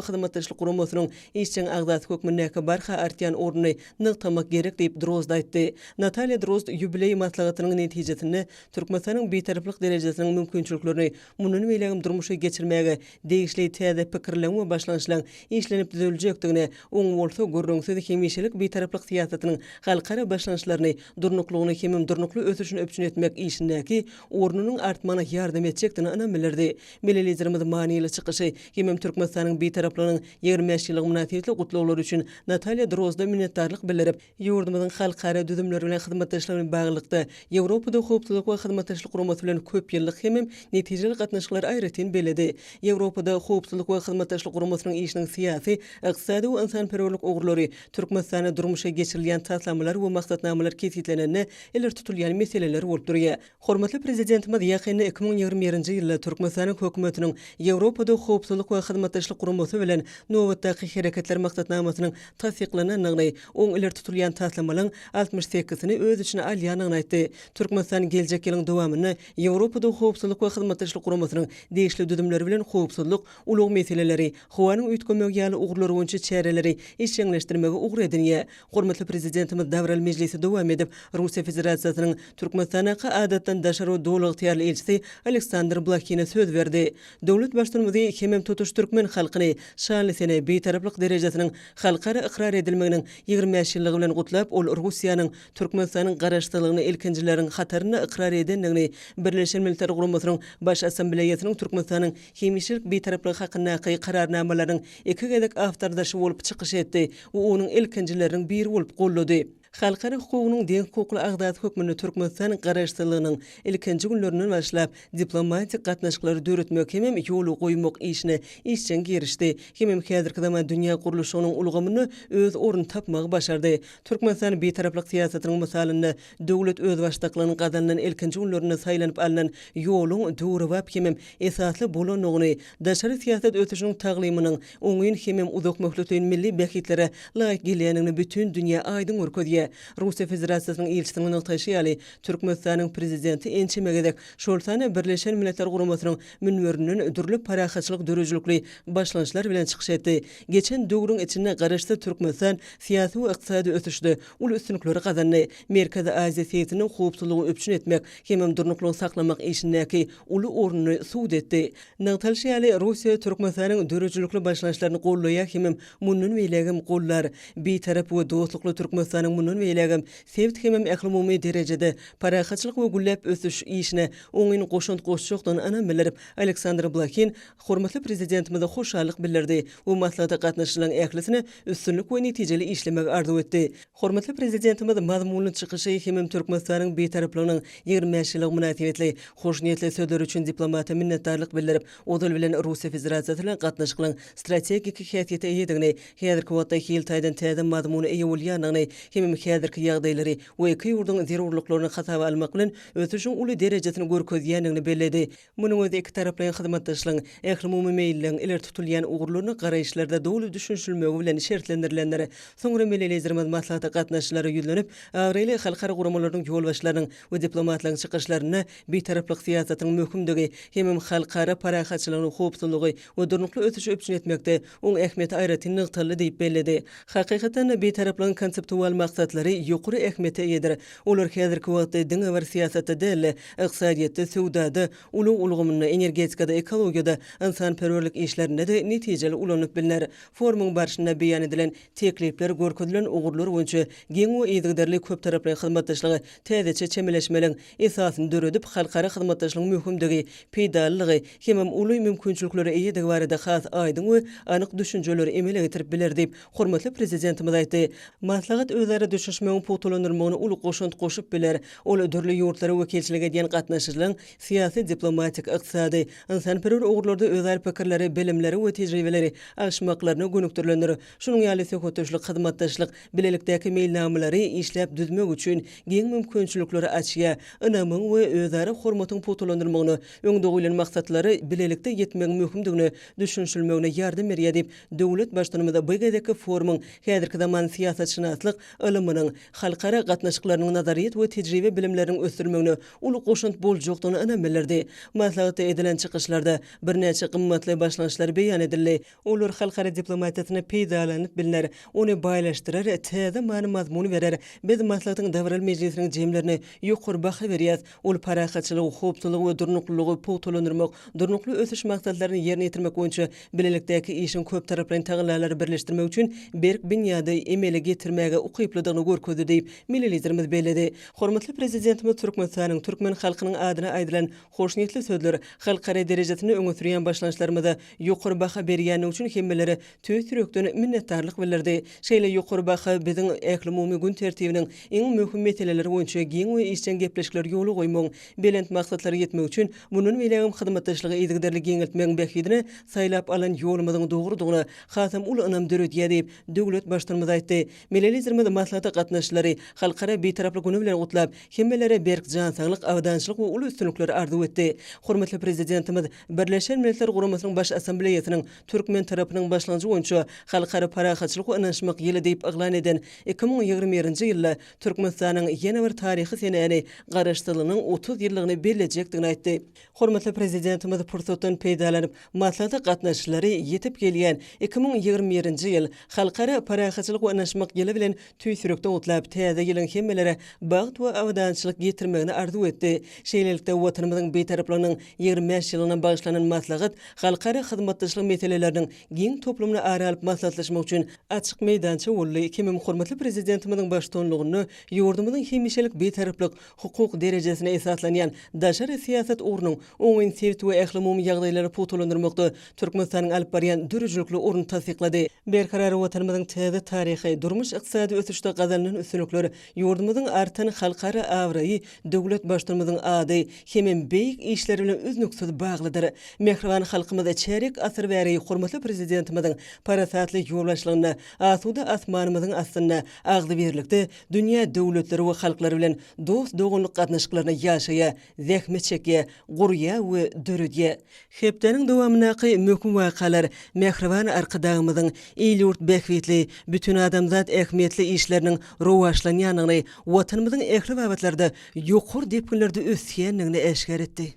Hyzmatdaşlyk Guramasynyň işjeň agzasy hökmündäki barha artýan ornuny nygtamak gerek diýip, Drozd aýtdy. Natalýa Drozd ýubileý maslahatynyň netijesinde Türkmenistanyň Bitaraplyk derejesiniň mümkinçiliklerini mundan beýlägem durmuşa geçirmäge degişli täze pikirleň we başlangyçlaryň işlenip düzüljekdigine, oň bolsa gürrüňsiz hemişelik Bitaraplyk syýasatynyň halkara başlangyçlaryny durnuklygyny hemem durnukly ösüşini üpjün etmek işindäki ornunyň artmagyna ýardam etjekdigine ynam bildirdi. Milli Liderimiz manyly çykyşy hemem Türkmenistanyň Bitaraplygynyň 25 ýyllygy mynasybetli gutlaglary üçin Natalýa Drozda minnetdarlyk bildirip, ýurdumyzyň halkara düzümleri bilen hyzmatdaşlygy bilen baglylykda, Ýewropada Howpsuzlyk we Hyzmatdaşlyk Guramasy bilen köp ýyllyk hemem netijeli gatnaşyklary aýratyn belledi. Ýewropada Howpsuzlyk we Hyzmatdaşlyk Guramasynyň işiniň syýasy, ykdysady we ynsanperwerlik ugurlary, Türkmenistanda durmuşa geçirilýän taslamalar we maksatnamalar kesgitlenende ileri tutulýan meseleler bolup durýar. Hormatly Prezidentimiz ýakynda 2021-nji ýylda Türkmenistanyň Hökümetiniň Ýewropada Howpsuzlyk we Hyzmatdaşlyk Guramasy bilen nobatdaky Hereketler Maksatnamasynyň tassyklanandygyny, oň ileri tutulýan taslamalaryň 68-sini öz içine alýandygyny aýtdy. Türkmenistan geljek ýylyň dowamynda Ýewropada Howpsuzlyk we Hyzmatdaşlyk Guramasynyň degişli düzümleri bilen howpsuzlyk, ulag meseleleri, howanyň üýtgemegi ýaly ugurlar boýunça çäreleri işjeňleşdirmegi ugur edinýär. Hormatly Prezidentimiz dabaraly mejlisi dowam edip, Russiýa Federasiýasynyň Türkmenistandaky Adatdan daşary we Doly ygtyýarly ilçisi Aleksandr Blahine söz berdi. Döwlet Baştutanymyzy hemem tutuş türkmen halkyny şanly sene, Bitaraplyk derejesiniň halkara ykrar edilmeginiň 25 ýyllygy bilen gutlap, ol Russiýanyň Türkmenistanyň Garaşsyzlygyny ilkinjileriň hatarynda ykrar edendigini, Birleşen Milletler Guramasynyň Baş Assambleýasynyň Türkmenistanyň hemişelik Bitaraplygy hakyndaky Kararnamalarynyň iki gezek awtordaşy bolup çykyş etdi we onuň ilkinjileriniň biri bolup goldady. Halkara hukugynyň deňhukukly agzasy hökmünde Türkmenistan Garaşsyzlygynyň ilkinji günlerinden başlap diplomatik gatnaşyklary döretmek hemem ýola goýmak işine işjeň girişdi hemem häzirki zaman dünýä gurluşygynyň ulgamynda öz ornuny tapmagy başardy. Türkmenistan Bitaraplyk syýasatynyň mysalynda döwlet özbaşdaklygynyň gazanylan ilkinji günlerinde saýlanyp alnan ýoluň döwrebap hemem esasly bolandygyny, daşary syýasat ösüşiniň taglymynyň oňyn hemem uzakmöhletleýin milli bähbitlere laýyk gelýändigini bütin dünýä aýdyň görkezýär. edýär. Russiýa Federasiýasynyň ilçisiniň nygtaýşy ýaly, Türkmenistanyň Prezidenti ençeme gezek, şol sanda Birleşen Milletler Guramasynyň münberinden dürli parahatçylyk döredijilikli başlangyçlar bilen çykyş etdi. Geçen döwrüň içinde Garaşsyz Türkmenistan syýasy we ykdysady ösüşde uly üstünlikleri gazandy. Merkezi Aziýa sebitinde howpsuzlygy üpjün etmek hemem durnuklygy saklamak işindäki uly ornuny subut etdi. Nygtalyşy ýaly, Russiýa Türkmenistanyň döredijilikli başlangyçlaryny goldaýar hemem mundan beýlägem goldar. Bitarap we dostlukly Türkmenistanyň mundan beýlägem sebit hemem ählumumy derejede parahatçylyk we gülläp ösüş işine oňyn goşant goşjakdygyna ynam bildirip, Aleksandr Blohin hormatly Prezidentimize hoşallyk bildirdi we maslahata gatnaşyjylaryň ählisine üstünlik we netijeli işlemegi arzuw etdi. Hormatly Prezidentimiz mazmunly çykyşy hemem Türkmenistanyň Bitaraplygynyň 25 ýyllygy mynasybetli hoşniýetli sözleri üçin diplomata minnetdarlyk bildirip, ozal bilen Russiýa Federasiýasy bilen gatnaşyklaryň strategik häsiýete eýedigini, häzirki wagtda hil taýdan täze mazmuna eýe bolýandygyny hemem häzirki ýagdaýlary we iki ýurduň zerurlyklaryny hasaba almak bilen ösüşiň uly derejesini görkezýändigini belledi. Munuň özi ikitaraplaýyn hyzmatdaşlygyň ählumumy meýilleň ileri tutulýan ugurlaryna garaýyşlarda doly düşünişilmegi bilen şertlendirilendir. Soňra milli Liderimiz maslahata gatnaşyjylara ýüzlenip, abraýly halkara guramalarynyň ýolbaşçylarynyň we diplomatlaryň çykyşlarynda Bitaraplyk syýasatynyň möhümdigi hemem halkara parahatçylygyny, howpsuzlygy we durnukly ösüşi üpjün etmekde oň ähmiýeti aýratyn nygtaldy diýip belledi. Hakykatdan-da, Bitaraplygyň konseptual maksatlary ýokary ähmiýete eýedir. Olar häzirki wagtda diňe bir syýasatda däl-de, ykdysadyýetde, söwdada, ulag ulgamynda, energetikada, ekologiýada, ynsanperwerlik işlerinde-de netijeli ulanylyp bilner. Forumyň barşynda beýan edilen teklipler görkezilen ugurlar boýunça giň we yzygiderli köptaraplaýyn hyzmatdaşlyga täzeçe çemeleşmeliň esasyny döredip, halkara hyzmatdaşlygyň möhümdigi, peýdalylygy hemem uly mümkinçiliklere eýedigi barada has aýdyň we anyk düşünjeleri emele getirip biler diýip, hormatly Prezidentimiz aýtdy. Maslahat özara düşünişmegiň pugtalandyrylmagyna uly goşant goşup biler. Ol dürli ýurtlara wekilçilik edýän gatnaşyjylaryň syýasy, diplomatik, ykdysady, ynsanperwer ugurlarda özara pikirleri, bilimleri we tejribeleri alyşmaklaryna gönükdirilendir. Şunuň ýaly söhbetdeşlik hyzmatdaşlyk, bilelikdäki meýilnamalary işläp düzmek üçin giň mümkinçilikleri açýar, ynamyň we özara hormatyň pugtalandyrylmagyna, öňde goýlan maksatlara bilelikde ýetmegiň möhümdigine düşünişilmegine ýardam berýär diýip, döwlet Baştutanymyz bu gezekki forumyň häzirki zaman syýasatşynaslyk ylymynyň, halkara gatnaşyklarynyň nazaryýet we tejribe bilimleriniň ösdürilmegine uly goşant boljakdygyna ynam bildirdi. Maslahatda edilen çykyşlarda birnäçe gymmatly başlangyçlar beýan edildi. Olar halkara diplomatiýasyny peýdalanyp bilner, ony baýlaşdyrar, täze many-mazmun berer. Biz maslahatyň dabaraly mejlisiniň jemlerine ýokary baha berýäris. Ol parahatçylygy, howpsuzlygy we durnuklylygy pugtalandyrmak, Durnukly ösüş maksatlaryny ýerine ýetirmek boýunça bilelikdäki işiň köptaraplaýyn tagallalary birleşdirmek üçin berk binýady emele getirmäge ukyplydygyny görkezdi diýip, milli Liderimiz belledi. Hormatly Prezidentimiz Türkmenistanyň, türkmen halkynyň adyna aýdylan hoşniýetli sözler, halkara derejesinde öňe sürýän başlangyçlarymyza ýokary baha berýändigi üçin hemmelere tüýs ýürekden minnetdarlyk bildirdi. Şeýle ýokary baha biziň ählumumy gün tertibiniň iň möhüm meseleleri boýunça giň we işjeň gepleşikleri ýola goýmagyň, belent maksatlara ýetmek üçin mundan beýlägem hyzmatdaşlygy yzygiderli giňeltmegiň bähbidine saýlap alan ýolumyzyň dogrudygyna hasam uly ynam döredýär diýip, döwlet Baştutanymyz aýtdy. Milli Liderimiz maslahata gatnaşyjylary Halkara Bitaraplyk güni bilen gutlap, hemmelere berk jan saglyk, abadançylyk we uly üstünlikleri arzuw etdi. Hormatly Prezidentimiz Birleşen Milletler Guramasynyň Baş Assambleýasynyň türkmen tarapynyň başlangyjy boýunça Halkara parahatçylyk we ynanyşmak ýyly diýip yglan eden 2021-nji ýylda Türkmenistanyň ýene bir taryhy senäni, Garaşsyzlygynyň 30 ýyllygyny bellejekdigini aýtdy. Hormatly Prezidentimiz pursatdan peýdalanyp, maslahata gatnaşyjylary ýetip gelýän 2021-nji ýyl, Halkara parahatçylyk we ynanyşmak ýyly bilen tüýs ýürekden gutlap, täze ýylyň hemmelere bagt we abadançylyk getirmegini arzuw etdi. Şeýlelikde, Watanymyzyň Bitaraplygynyň 25 ýyllygyna bagyşlanan maslahat halkara hyzmatdaşlyk meseleleriniň giň toplumyny ara alyp maslahatlaşmak üçin açyk meýdança boldy. Hemem hormatly Prezidentimiziň baştutanlygynda ýurdumyzyň hemişelik Bitaraplyk hukuk derejesine esaslanýan daşary syýasat ugrunyň oňyn sebit we ählumumy ýagdaýlary pugtalandyrmakda Türkmenistanyň alyp barýan döredijilikli ornuny tassyklady. Berkarar Watanymyzyň täze taryhy, durmuş-ykdysady ösüşde gazanylan üstünlikler, ýurdumyzyň artan halkara abraýy döwlet Baştutanymyzyň ady hemem beýik işleri bilen üznüksiz baglydyr. Mähriban halkymyz çärýek asyr bäri hormatly Prezidentimiziň parasatly ýolbaşçylygynda asuda asmanymyzyň astynda agzybirlikde dünýä döwletleri we halklary bilen dost-doganlyk gatnaşyklarynda ýaşaýar, zähmet çekýär, gurýar we döredýär. Hepdäniň dowamyndaky möhüm wakalar mähriban Arkadagymyzyň il-ýurt bähbitli, bütinadamzat ähmiýetli işleriniň. işleriniň rowaçlanýandygyny, Watanymyzyň ähli babatlarda ýokary depginlerde ösýändigini äşgär etdi.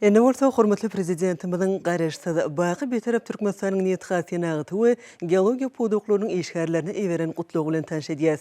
Indi bolsa hormatly Prezidentimiziň Garaşsyz, baky Bitarap Türkmenistanyň nebitgaz senagaty we geologiýa pudaklarynyň işgärlerine iberen Gutlagy bilen tanyş edýäris.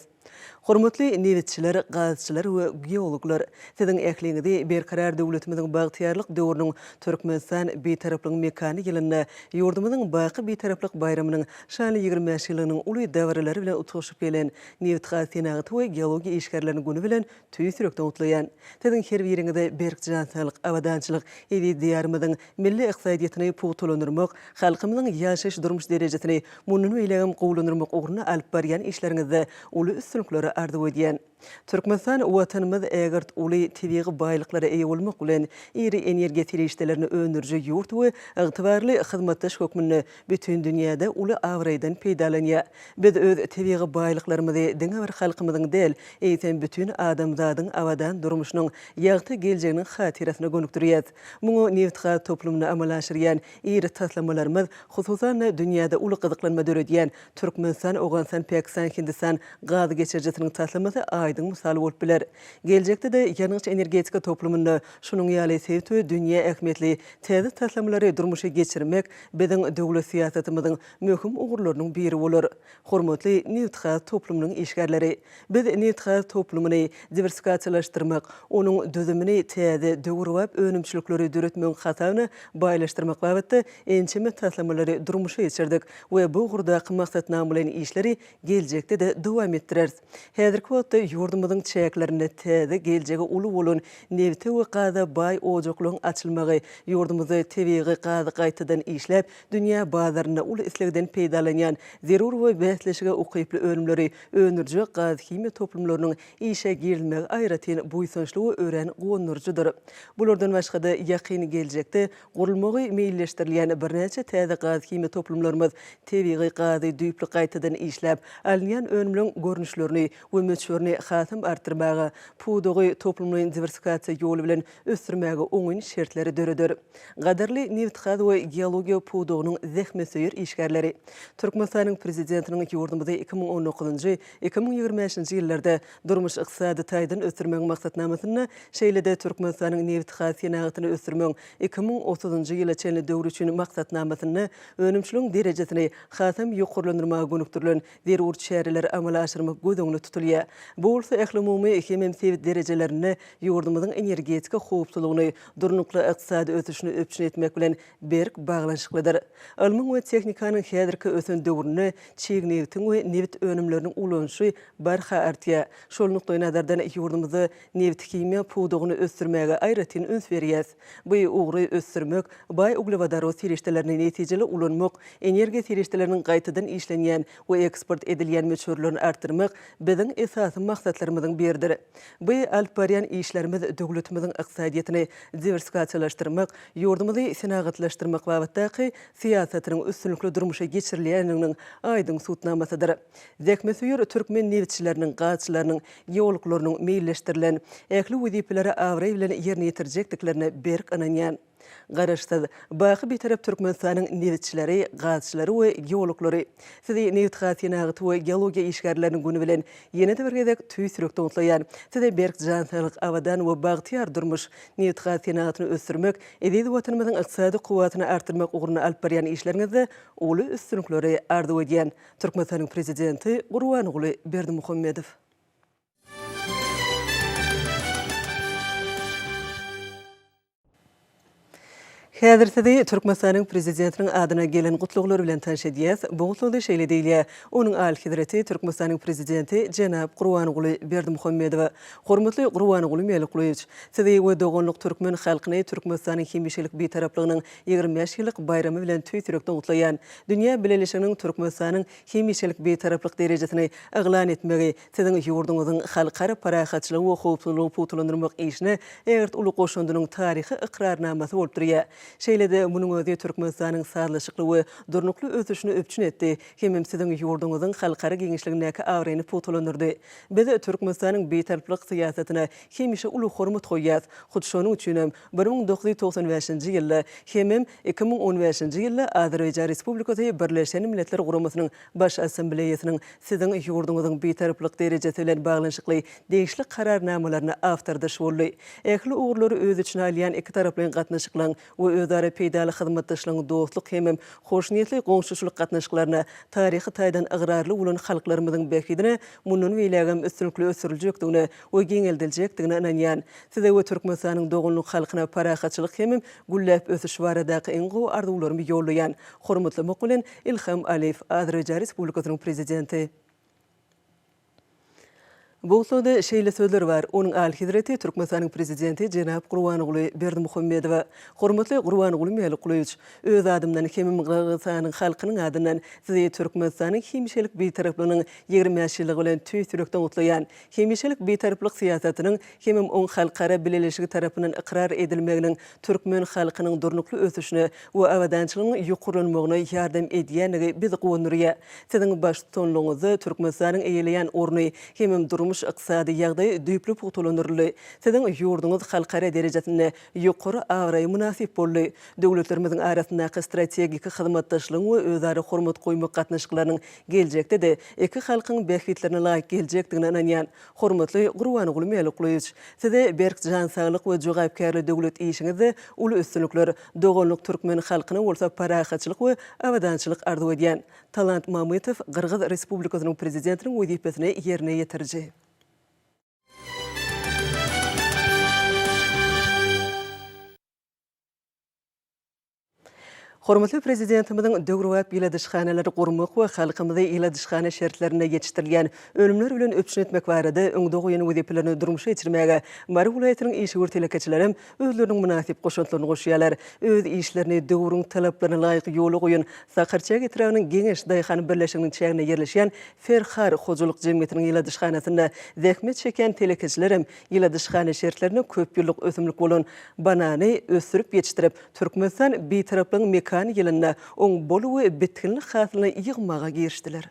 Hormatly nebitçiler, gazçylar we geologlar! Siziň ähliňizi Berkarar döwletimiziň bagtyýarlyk döwrüniň Türkmenistan, Bitaraplygyň mekany ýylynda ýurdumyzyň baky Bitaraplyk baýramynyň şanly 25 ýyllygynyň uly dabaralary bilen utgaşyp gelen Nebitgaz senagaty we geologiýa işgärleriniň güni bilen Tüýs ýürekden gutlaýan. Siziň her biriňize berk jan saglyk, abadançylyk, eziz Diýarymyzyň milli ykdysadyýetini pugtalandyrmak, halkymyzyň ýaşaýyş-durmuş derejesini mundan beýlägem gowulandyrmak ugrunda alyp barýan işleriňizde uly üstünlikleri arzuw edýän. Türkmenistan Watanymyz ägirt uly tebigy baýlyklara eýe bolmak bilen, iri energiýa serişdelerini öndüriji ýurt we ygtybarly hyzmatdaş hökmünde bütin dünýäde uly abraýdan peýdalanýar. Biz öz tebigy baýlyklarymyzy diňe bir halkymyzyň däl, eýsem, bütin adamzadyň abadan durmuşynyň ýagty geljeginiň hatyrasyna gönükdirýäris. Muňa nebitgaz toplumynda amala aşyrýan iri taslamalarymyz, hususan-da, dünýäde uly gyzyklanma döredýän Türkmenistan-Owganystan-Pakistan-Hindistan gaz geçirijisiniň taslamasy aýdyň mysal bolup biler. Geljekde-de ýangyç-energetika toplumynda şunuň ýaly sebit we dünýä ähmiýetli täze taslamalary durmuşa geçirmek biziň döwlet syýasatymyzyň möhüm ugurlarynyň biri bolar. Hormatly nebitgaz toplumynyň işgärleri! Biz nebitgaz toplumyny diwersifikasiýalaşdyrmak, onuň düzümini täze, döwrebap önümçilikleri döretmegiň hasabyna baýlaşdyrmak babatda ençeme taslamalary durmuşa geçirdik we bu ugurdaky maksatnamalaýyn işleri geljekde-de dowam etdireris. Häzirki wagtda ýurdumyzyň çäklerinde täze, geljegi uly bolan nebite we gaza baý ojaklaryň açylmagy ýurdumyzda tebigy gazy gaýtadan işläp, dünýä bazarynda uly islegden peýdalanýan zerur we bäsleşige ukyply önümleri öndürjek gaz-himiýa toplumlarynyň işe girizilmegi aýratyn buýsançly we örän guwandyryjydyr. Bulardan başga-da, ýakyn geljekde gurulmagy meýilleşdirilýän birnäçe täze gaz-himiýa toplumlarymyz tebigy gazy düýpli gaýtadan işläp, alynýan önümleň görnüşlerini we möçberini hasam artdyrmaga, pudagy toplumlaýyn diwersifikasiýa ýoly bilen ösdürmäge oňyn şertleri döreder. Gadyrly nebitgaz we geologiýa pudagynyň zähmetsöýer işgärleri! Türkmenistanyň Prezidentiniň ýurdumyzy 2019-njy, 2025-nji ýyllarda durmuş-ykdysady taýdan ösdürmegiň maksatnamasynda, şeýle-de Türkmenistanyň nebitgaz senagatyny ösdürmegiň 2030-njy ýyla çenli döwri üçin maksatnamasynda önümçiligiň derejesini hasam ýokarlandyrmaga gönükdirilen zerur çäreleri amala aşyrmak göz öňünde tutulýar. Bu bolsa ählumumy hemem sebit derejelerinde ýurdumyzyň energetika howpsuzlygyny, durnukly ykdysady ösüşini üpjün etmek bilen berk baglanyşyklydyr. Ylmyň we tehnikanyň häzirki ösen döwründe çig nebitiň we nebit önümleriniň ulanyşy barha artýar. Şol nukdaýnazardan ýurdumyzda nebithimiýa pudagyny ösdürmäge aýratyn üns berýäs. Bu ugry ösdürmek, baý uglewodorod serişdelerini netijeli ulanmak, energiýa serişdeleriniň gaýtadan işlenýän we eksport edilýän möçberlerini artdyrmak biziň esasy maksatlarymyzyň biridir. Bu alyp barýan işlerimiz döwletimiziň ykdysadyýetini diwersifikasiýalaşdyrmak, ýurdumyzy senagatlaşdyrmak babatdaky syýasatynyň üstünlikli durmuşa geçirilýändiginiň aýdyň subutnamasydyr. Zähmetsöýer türkmen nebitçileriniň, gazçylarynyň, geologlarynyň meýilleşdirilen ähli wezipeleri abraý bilen ýerine ýetirjekdiklerine berk ynanýan. Garaşsyz, baky Bitarap Türkmenistanyň nebitçileri, gazçylary we geologlary! Sizi nebitgaz senagaty we geologiýa işgärleriniň güni bilen ýene-de bir gezek tüýs ýürekden gutlaýan. Size berk jan saglyk, abadan we bagtyýar durmuş, nebitgaz senagatyny ösdürmek, eziz Watanymyzyň ykdysady kuwwatyny artdyrmak ugrunda alyp barýan işleriňizde uly üstünlikleri arzuw edýän. Türkmenistanyň Prezidenti Gurbanguly Berdimuhamedow. Häzir sizi Türkmenistanyň Prezidentiniň adyna gelen gutlaglar bilen tanyş edýäs. Bu gutlagda şeýle diýilýär, Onuň Alyhezreti Türkmenistanyň Prezidenti jenap Gurbanguly Berdimuhamedowa. Hormatly Gurbanguly Mälikgulyýewiç! Sizi we doganlyk türkmen halkyny Türkmenistanyň hemişelik Bitaraplygynyň 25 ýyllyk baýramy bilen tüýs ýürekden gutlaýan. Dünýä bileleşiginiň Türkmenistanyň hemişelik Bitaraplyk derejesini yglan etmegi Siziň ýurduňyzyň halkara parahatçylygy we howpsuzlygy pugtalandyrmak işine ägirt uly goşandynyň taryhy ykrarnamasy bolup durýar. Şeýle-de, munuň özi Türkmenistanyň sazlaşykly we durnukly ösüşini üpjün etdi hemem siziň ýurduňyzyň halkara giňişligindäki abraýyny pugtalandyrdy. Biz Türkmenistanyň Bitaraplyk syýasatyna hemişe uly hormat goýýarys. Hut şonuň üçinem, 1995-nji ýylda hemem 2015-nji ýylda Azerbaýjan Respublikasy Birleşen Milletler Guramasynyň Baş Assambleýasynyň siziň ýurduňyzyň Bitaraplyk derejesi bilen baglanyşykly degişli Kararnamalaryna awtordaş boldy. Ähli ugurlary öz içine alýan ikitaraplaýyn gatnaşyklaryň we özara peýdaly hyzmatdaşlygyň dostluk hemem hoşniýetli goňşuçylyk gatnaşyklaryna taryhy taýdan ygrarly bolan halklarymyzyň bähbidine mundan beýlägem üstünlikli ösdüriljekdigine we giňeldiljekdigine ynanýan. Size we Türkmenistanyň doganlyk halkyna parahatçylyk hemem gülläp ösüş baradaky iň gowy arzuwlarymy ýollaýan. Hormatlamak bilen, Ilham Aliýew, Azerbaýjan Respublikasynyň Prezidenti. Bu hususda şeýle sözler bar, Onuň Alyhezreti Türkmenistanyň Prezidenti jenap Gurbanguly Berdimuhamedowa, Hormatly Gurbanguly Mälikgulyýewiç, öz adymdan hemem Gyrgyzystanyň halkynyň adyndan Sizi Türkmenistanyň hemişelik Bitaraplygynyň 25 ýyllygy bilen tüýs ýürekden gutlaýan. Hemişelik Bitaraplyk syýasatynyň hemem oň halkara bileleşigi tarapyndan ykrar edilmeginiň türkmen halkynyň durnukly ösüşine we abadançylygynyň ýokarlanmagyna ýardam edýändigi bizi guwandyrýar. Siziň baştutanlygyňyzda Türkmenistanyň eýeleýän orny hemem durmuş-ykdysady ýagdaýy düýpli pugtalandyryldy. Siziň ýurduňyz halkara derejesinde ýokary abraýa mynasyp boldy. Döwletlerimiziň arasyndaky strategik hyzmatdaşlygyň we özara hormat goýmak gatnaşyklarynyň geljekde-de iki halkyň bähbitlerine laýyk geljekdigine ynanýan. Hormatly Gurbanguly Mälikgulyýewiç, Size berk jan saglyk we jogapkärli döwlet işiňizde uly üstünlikler, doganlyk türkmen halkyna bolsa parahatçylyk we abadançylyk arzuw edýän. Talant Mamytow, Gyrgyz Respublikasynyň Prezidentiniň wezipesini ýerine ýetiriji. Hormatly Prezidentimiziň döwrebap ýyladyşhanalary gurmak we halkymyzy ýyladyşhana şertlerinde ýetişdirilýän önümler bilen üpjün etmek barada öňde goýan wezipelerini durmuşa geçirmäge Mary welaýatynyň işewür telekeçilerem özleriniň mynasyp goşantlaryny goşýarlar. Öz işlerini döwrüň talaplaryna laýyk ýola goýan Sakarçäge etrabynyň Geňeş daýhan birleşiginiň çäginde ýerleşýän Ferhar hojalyk jemgyýetiniň ýyladyşhanasynda zähmet çekýän telekeçilerem ýyladyşhana şertlerinde köp ýyllyk ösümlik bolan banany ösdürip ýetişdirip, Türkmenistan Bitaraplygyň mekany ýylynda oň bol we bitginli hasylyny ýygmaga girişdiler.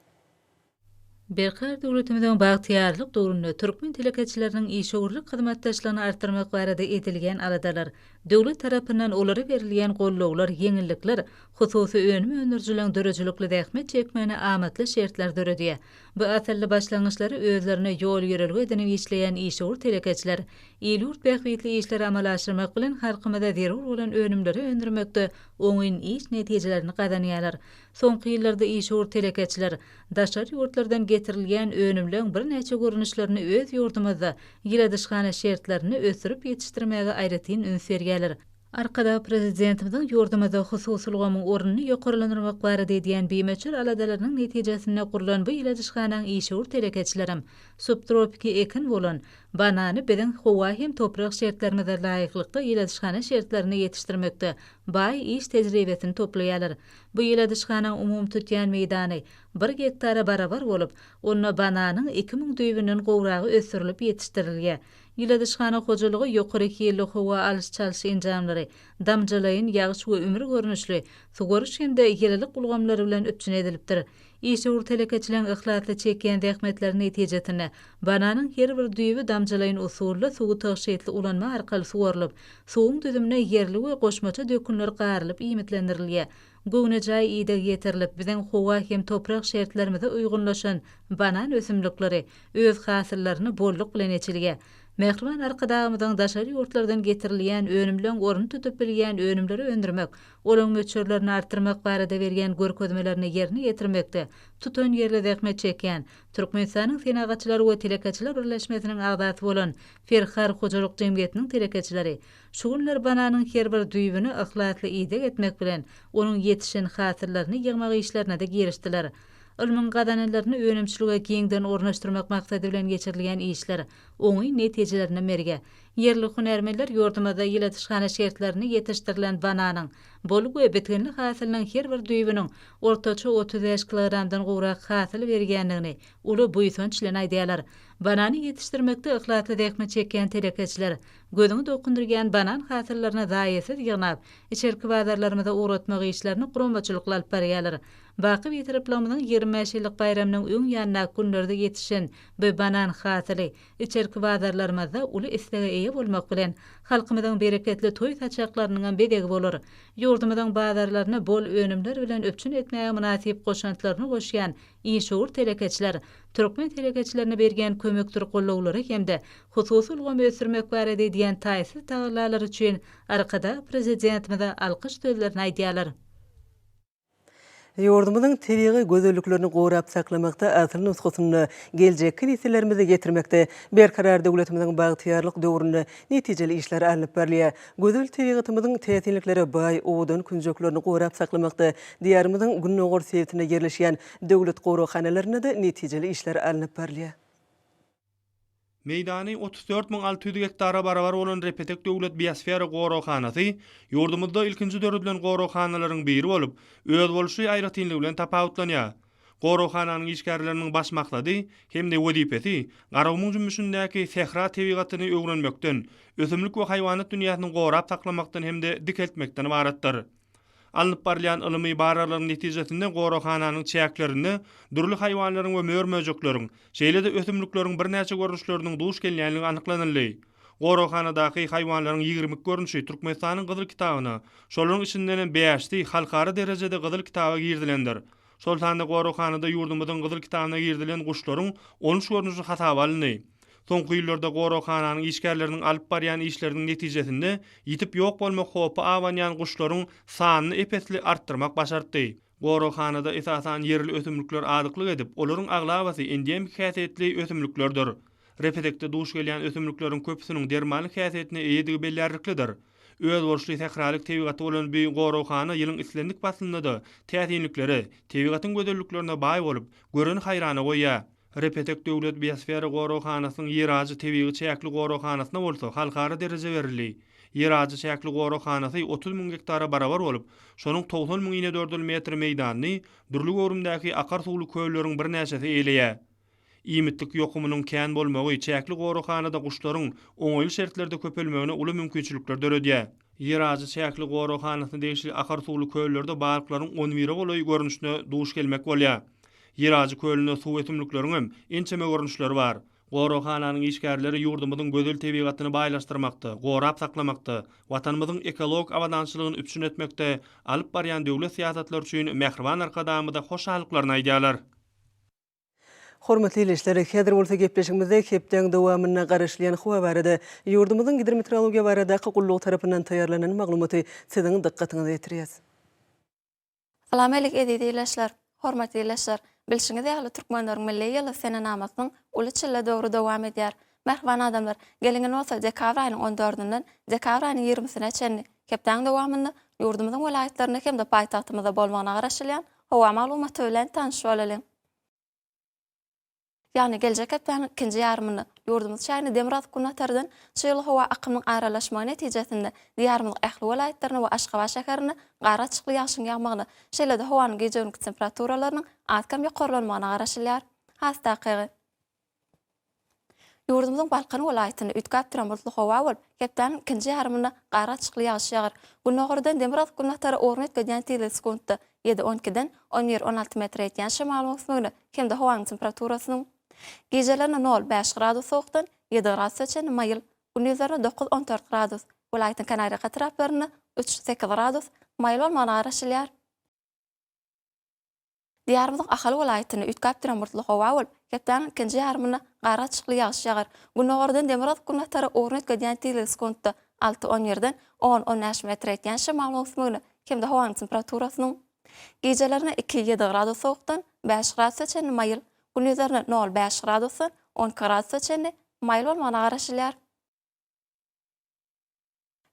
Berkarar döwletimiziň bagtyýarlyk döwründe türkmen telekeçileriniň işewürlik hyzmatdaşlygyny artdyrmak barada edilýän aladalar, döwlet tarapyndan olara berilýän gollawlar, ýeňillikler hususy önüm öndürijileriň döredijilikli zähmet çekmegine amatly şertler döredýär. Bu asylly başlangyçlary özlerine ýol-ýörelge edinip işleýän işewür telekeçiler il-ýurt bähbitli işleri amala aşyrmak bilen halkymyza zerur bolan önümleri öndürmekde oňyn iş netijelerini gazanýarlar. Soňky ýyllarda işewür telekeçiler daşary ýurtlardan getirilýän önümleň birnäçe görnüşlerini öz ýurdumyzda ýyladyşhana şertlerinde ösdürip ýetişdirmäge aýratyn üns berýärler. Arkadag Prezidentimiziň ýurdumyzda hususy ulgamyň ornuny ýokarlandyrmak barada edýän bimöçber aladalarynyň netijesinde gurlan bu ýyladyşhanaň işewür telekeçilerem subtropiki ekin bolan banany biziň howa hem toprak şertlerimize laýyklykda ýyladyşhana şertlerinde ýetişdirmekde baý iş tejribesini toplaýarlar. Bu ýyladyşhanaň umumy tutýan meýdany bir gektara barabar bolup, onda bananyň 2000 düýbünden gowragy ösdürilip ýetişdirilýär. Ýyladyşhana hojalygy ýokary hilli howa alyş-çalyş enjamlary, damjalaýyn ýagyş we ümür görnüşli suwaryş hem-de ýylylyk ulgamlary bilen üpjün edilipdir. Işewür telekeçileriň yhlasly çekýän zähmetleri netijesinde, bananyň her bir düýbi damjalaýyn usulda suwy tygşytly ulanmak arkaly suwarylyp, suwuň düzümine ýerli we goşmaça dökünler garylyp iýmitlendirilýär. Göwnejaý ideg ýetirilip, biziň howa hem toprak şertlerimize uýgunlaşan banan ösümlikleri öz hasyllaryny bolluk bilen eçilýär. Mähriban Arkadagymyzyň daşary ýurtlardan getirilýän önümleň ornuny tutup bilýän önümleri öndürmek, olaň möçberlerini artdyrmak barada berýän görkezmelerini ýerine ýetirmekde tutanýerli zähmet çekýän Türkmenistanyň Senagatçylar we telekeçiler birleşmesiniň agzasy bolan Ferhar hojalyk jemgyýetiniň telekeçileri Şu günler bananyň her bir düýbüne yhlasly ideg etmek bilen, onuň ýetişen hasyllaryny ýygmak işlerine-de girişdiler. Ylmyň gazananlaryny önümçilige giňden ornaşdyrmak maksady bilen geçirilýän işler oňyn netijelerini berýär. Ýerli hünärmenler ýurdumyzda ýyladyşhana şertlerinde ýetişdirilen bananyň. Bol we bitginli hasylynyň her bir düýbüniň ortaça 35 kilogramdan gowrak hasyl berýändigini uly buýsanç bilen aýdýarlar. Banany ýetişdirmekde yhlasly zähmet çekýän telekeçiler gözüňi dokundyrýan banan hasyllaryny zaýasyz ýygnap, içerki bazarlarymyza ugratmak işlerini guramaçylykly alyp barýarlar. Baky Bitaraplygymyzyň 25 ýyllyk baýramynyň öň ýanyndaky günlerde ýetişen bu banan hasyly içerki bazarlarymyzda uly islege eýe bolmak bilen, halkymyzyň bereketli toý saçaklarynyňam bezegi bolar. Ýurdumyzyň bazarlaryny bol önümler bilen üpjün etmäge mynasyp goşantlaryny goşýan işewür telekeçiler türkmen telekeçilerine berýän kömekdir gollawlary hem-de hususy ulgamy ösdürmek barada edýän taýsyz tagallalary üçin Arkadag Prezidentimize alkyş sözlerini aýdýarlar. Ýurdumyzyň tebigy gözelliklerini gorap saklamakda, asyl nusgasyny geljekki nesillerimize ýetirmekde Berkarar döwletimiziň bagtyýarlyk döwründe netijeli işler alnyp barylýar. Gözel tebigatymyzyň täsinliklere baý owadan künjeklerini gorap saklamakda Diýarymyzyň gündogar sebitinde ýerleşýän döwlet goraghanalarynda-da netijeli işler alnyp barylýar. Meýdany 34 600 gektara barabar bolan Repetek döwlet biosfera goraghanasy ýurdumyzda ilkinji döredilen goraghanalaryň biri bolup, özboluşly aýratynlygy bilen tapawutlanýar. Goraghananyň işgärleriniň baş maksady hem-de wezipesi Garagumuň jümmüşindäki sähra tebigatyny öwrenmekden, ösümlik we haýwanat dünýäsini gorap saklamakdan hem-de dikeltmekden ybaratdyr. Alnyp barylýan ylmy barlaglaryň netijesinde goraghananyň çäklerinde dürli haýwanlaryň we mör-möjekleriň, şeýle-de ösümlikleriň birnäçe görnüşleriniň duş gelýänligi anyklanyldy. Goraghanadaky haýwanlaryň 22 görnüşi Türkmenistanyň Gyzyl kitabyna, şolaryň içindenem bäşisi halkara derejede Gyzyl kitaba girizilendir. Şol sanda goraghanada ýurdumyzyň Gyzyl kitabyna girizilen guşlaryň on üç görnüşi hasaba alyndy. Soňky ýyllarda goraghananyň işgärleriniň alyp barýan işleriniň netijesinde ýitip ýok bolmak howpy abanýan guşlaryň sanyny ep-esli artdyrmak başartdy. Goraghanada esasan ýerli ösümlikler azyklyk edip, olaryň aglabasy endemik häsiýetli ösümliklerdir. Repetekde duş gelýän ösümlikleriň köpüsiniň dermanlyk häsiýetine eýedigi bellärliklidir. Özboluşly sähralyk tebigaty bolan bu goraghana ýylyň islendik paslynda-da täsinliklere, tebigatyň gözelliklerine baý bolup, göreni haýrana goýýar. Repetek döwlet biosfera goraghanasynyň Ýerajy tebigy çäkli goraghanasyna bolsa halkara dereje berildi. Ýerajy çäkli goraghanasy 30 müň gektara barabar bolup, şonuň 90 müň inedördül metr meýdanyny dürli göwrümdäki akar suwly kölleriň birnäçesi eýeleýär. Iýmitlik ýokumynyň kän bolmagy çäkli goraghanada guşlaryň oňaýly şertlerde köpelmegine uly mümkinçilikler döredýär. Ýerajy çäkli goraghanasyna degişli akar suwly köllerde balyklaryň on bire golaý görnüşine duş gelmek bolýar. Ýerajy kölünde suw ösümlikleriňem ençeme görnüşleri bar. Goraghananyň işgärleri ýurdumyzyň gözel tebigatyny baýlaşdyrmakda, gorap saklamakda, Watanymyzyň ekologik abadançylygyny üpjün etmekde alyp barýan döwlet syýasatlary üçin mähriban Arkadagymyza hoşallyklaryny aýdýarlar. Hormatly ildeşler, häzir bolsa gepleşigimizde hepdäň dowamynda garaşylýan howa barada ýurdumyzyň Gidrometeorologiýa baradaky gullugy tarapyndan taýýarlanan maglumaty siziň dykgatyňyza ýetirýäs. Salam-älik eziz ildeşler! Hormatly ildeşler! Bilşiňiz ýaly türkmenleriň milli ýyly senenamasynyň uly çille döwri dowam edýär. Mähriban adamlar, geliň indi bolsa dekabr aýynyň on dördünden dekabr aýynyň ýigrimisine çenli hepdäň dowamynda ýurdumyzyň welaýatlarynda hem-de paýtagtymyzda bolmagyna garaşylýan howa maglumaty bilen tanyş bolalyň. Ýagny geljek hepdäniň ikinji ýarymynda ýurdumyz çägine demirgazyk-günbatardan çygly howa akymynyň aralaşmagy netijesinde Diýarymyzyň ähli welaýatlarynda we Aşgabat şäherinde gar açykly ýagşyň ýagmagyna, şeýle-de howanyň gije-gündizki temperaturalarynyň az-kem ýokarlanmagyna garaşylýar. Has takygy. Ýurdumyzyň Balkan welaýatynda üýtgäp duran bulutly howa bolup, hepdäniň ikinji ýarymynda gar açykly ýagyş ýagar. Gündogardan demirgazyk-günbatara ugruny üýtgedýän tizligi sekuntda ýedi on ikiden on bir on alty metre ýetýän şemalyň öwüsmegine hem-de howanyň temperaturasynyň gijelerine nol, bäş gradus sowukdan ýedi gradusa çenli maýyl, gündizlerine dokuz, on dört gradus, welaýatyň kenarýaka etraplarynda üç, sekiz gradus maýyl bolmagyna garaşylýar. Diýarymyzyň Ahal welaýatynda üýtgäp duran bulutly howa bolup, hepdäniň ikinji ýarymynda gar gatyşykly ýagyş ýagar. Gündogardan demirgazyk-günbatara ugruny üýtgedýän tizligi sekuntda alty, on birden on, on bäş metre ýetýän şemalyň öwüsmegine hem-de howanyň temperaturasynyň gijelerine iki, ýedi gradus sowukdan bäş gradusa çenli maýyl, gündizlerine nol, bäş gradusdan on iki gradusa çenli maýyl bolmagyna garaşylýar.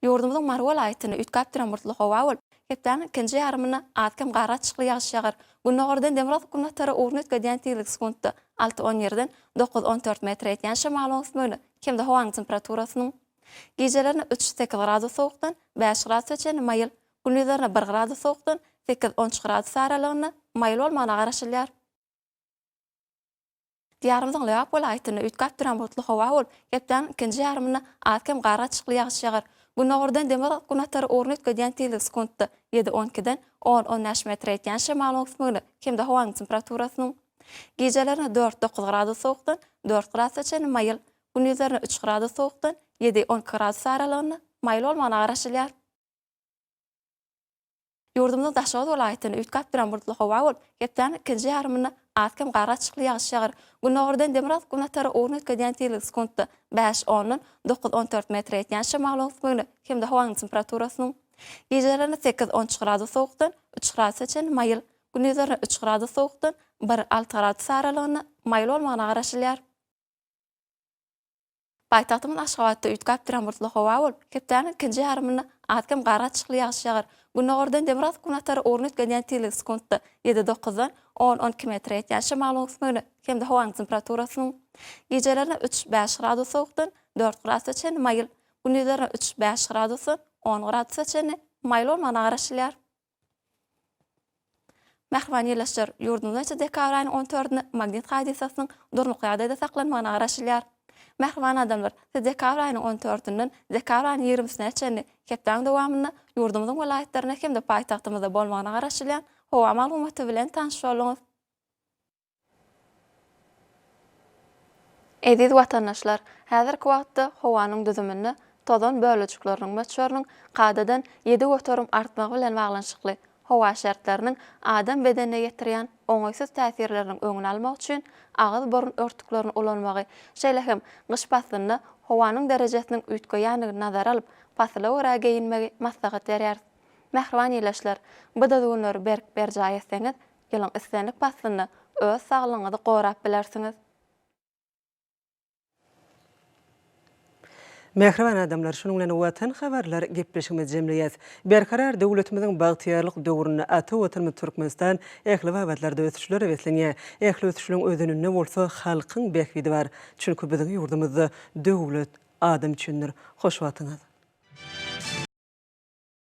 Ýurdumyzyň Mary welaýatynda üýtgäp duran bulutly howa bolup, hepdäniň ikinji ýarymynda az-kem gar gatyşykly ýagyş ýagar. Gündogardan demirgazyk-günbatara ugruny üýtgedýän tizligi sekuntda alty, on birden dokuz, on dört metre ýetýän şemalyň öwüsmegine hem-de howanyň temperaturasynyň gijelerine üç, sekiz gradus sowukdan bäş gradusa çenli maýyl, Gündizlerine bir gradus sowukdan sekiz-on üç gradus aralygynda maýyl bolmagyna garaşylýar. Diýarymyzyň Lebap welaýatynda üýtgäp duran bulutly howa bolup, hepdäniň ikinji ýarymynda az-kem gar gatyşykly ýagyş ýagar. Gündogardan demirgazyk-günorta ugruny üýtgedýän tizligi sekuntda ýedi-on ikiden on-on bäş metre ýetýän şemalyň öwüsmegine hem-de howanyň temperaturasynyň gijelerine dört-dokuz gradus sowukdan dört gradusa çenli maýyl, gündizlerine üç gradus sowukdan ýedi-on iki gradus aralygynda maýyl bolmagyna garaşylýar. Ýurdumyzyň Daşoguz welaýatynda üýtgäp duran bulutly howa bolup, hepdäniň ikinji ýarymynda az-kem gar gatyşykly ýagyş ýagar. Gündogardan demirgazyk-günbatara ugruny üýtgedýän tizligi sekuntda bäş ondan dokuz-on dört metre ýetýän şemalyň öwüsmegine hem-de howanyň temperaturasynyň gijelerine sekiz-on üç gradus sowukdan üç gradusa çenli maýyl, gündizlerine üç gradus sowukdan bir-alty gradus aralygynda maýyl bolmagyna garaşylýar. Paýtagtymyz Aşgabatda üýtgäp duran bulutly howa bolup, hepdäniň ikinji ýarymynda az-kem gar gatyşykly ýagyş ýagar. Gündogardan demirgazyk-günbatara ugruny üýtgedýän tizligi sekuntda ýedi-dokuzdan on-on iki metre ýetýän şemalyň öwüsmegine hem-de howanyň temperaturasynyň gijelerine üç-bäş gradus sowukdan dört gradusa çenli maýyl, gündizlerine üç-bäş gradusdan on gradusa çenli maýyl bolmagyna garaşylýar. Mähriban ildeşler, ýurdumyzda geçen dekabr aýynyň on dördünde magnit hadysasynyň durnukly ýagdaýda saklanmagyna garaşylýar. Mähriban adamlar, siz dekabr aýynyň on dördünden dekabr aýynyň ýigrimisine çenli hepdäniň dowamynda ýurdumyzyň welaýatlarynda hem-de paýtagtymyzda bolmagyna garaşylýan howa maglumaty bilen tanyş bolduňyz. Eziz watandaşlar, häzirki wagtda howanyň düzüminde tozan bölejikleriniň möçberiniň kadadan 7% artmagy bilen baglanyşykly howa şertleriniň adam bedenine ýetirýän oňaýsyz täsirleriniň öňüni almak üçin agyz-burun örtüklerini ulanmagy, şeýle hem gyş paslynda howanyň derejesiniň üýtgeýändigini nazara alyp, pasyla görä geýinmegi maslahat berýäris. Mähriban ildeşler, bu düzgünleri berk berjaý etseňiz, Ýylyň islendik paslynda öz saglygyňyzy gorap bilersiňiz. Mähriban adamlar, şunuň bilen Watan habarlar gepleşigimizi jemleýäs. Berkarar döwletimiziň bagtyýarlyk döwründe ata Watanymyz Türkmenistan ähli babatlarda ösüşlere beslenýär. Ähli ösüşleriň özeninde bolsa halkyň bähbidi bar. Çünki biziň ýurdumyzda döwlet adam üçindir. Hoş wagtyňyz!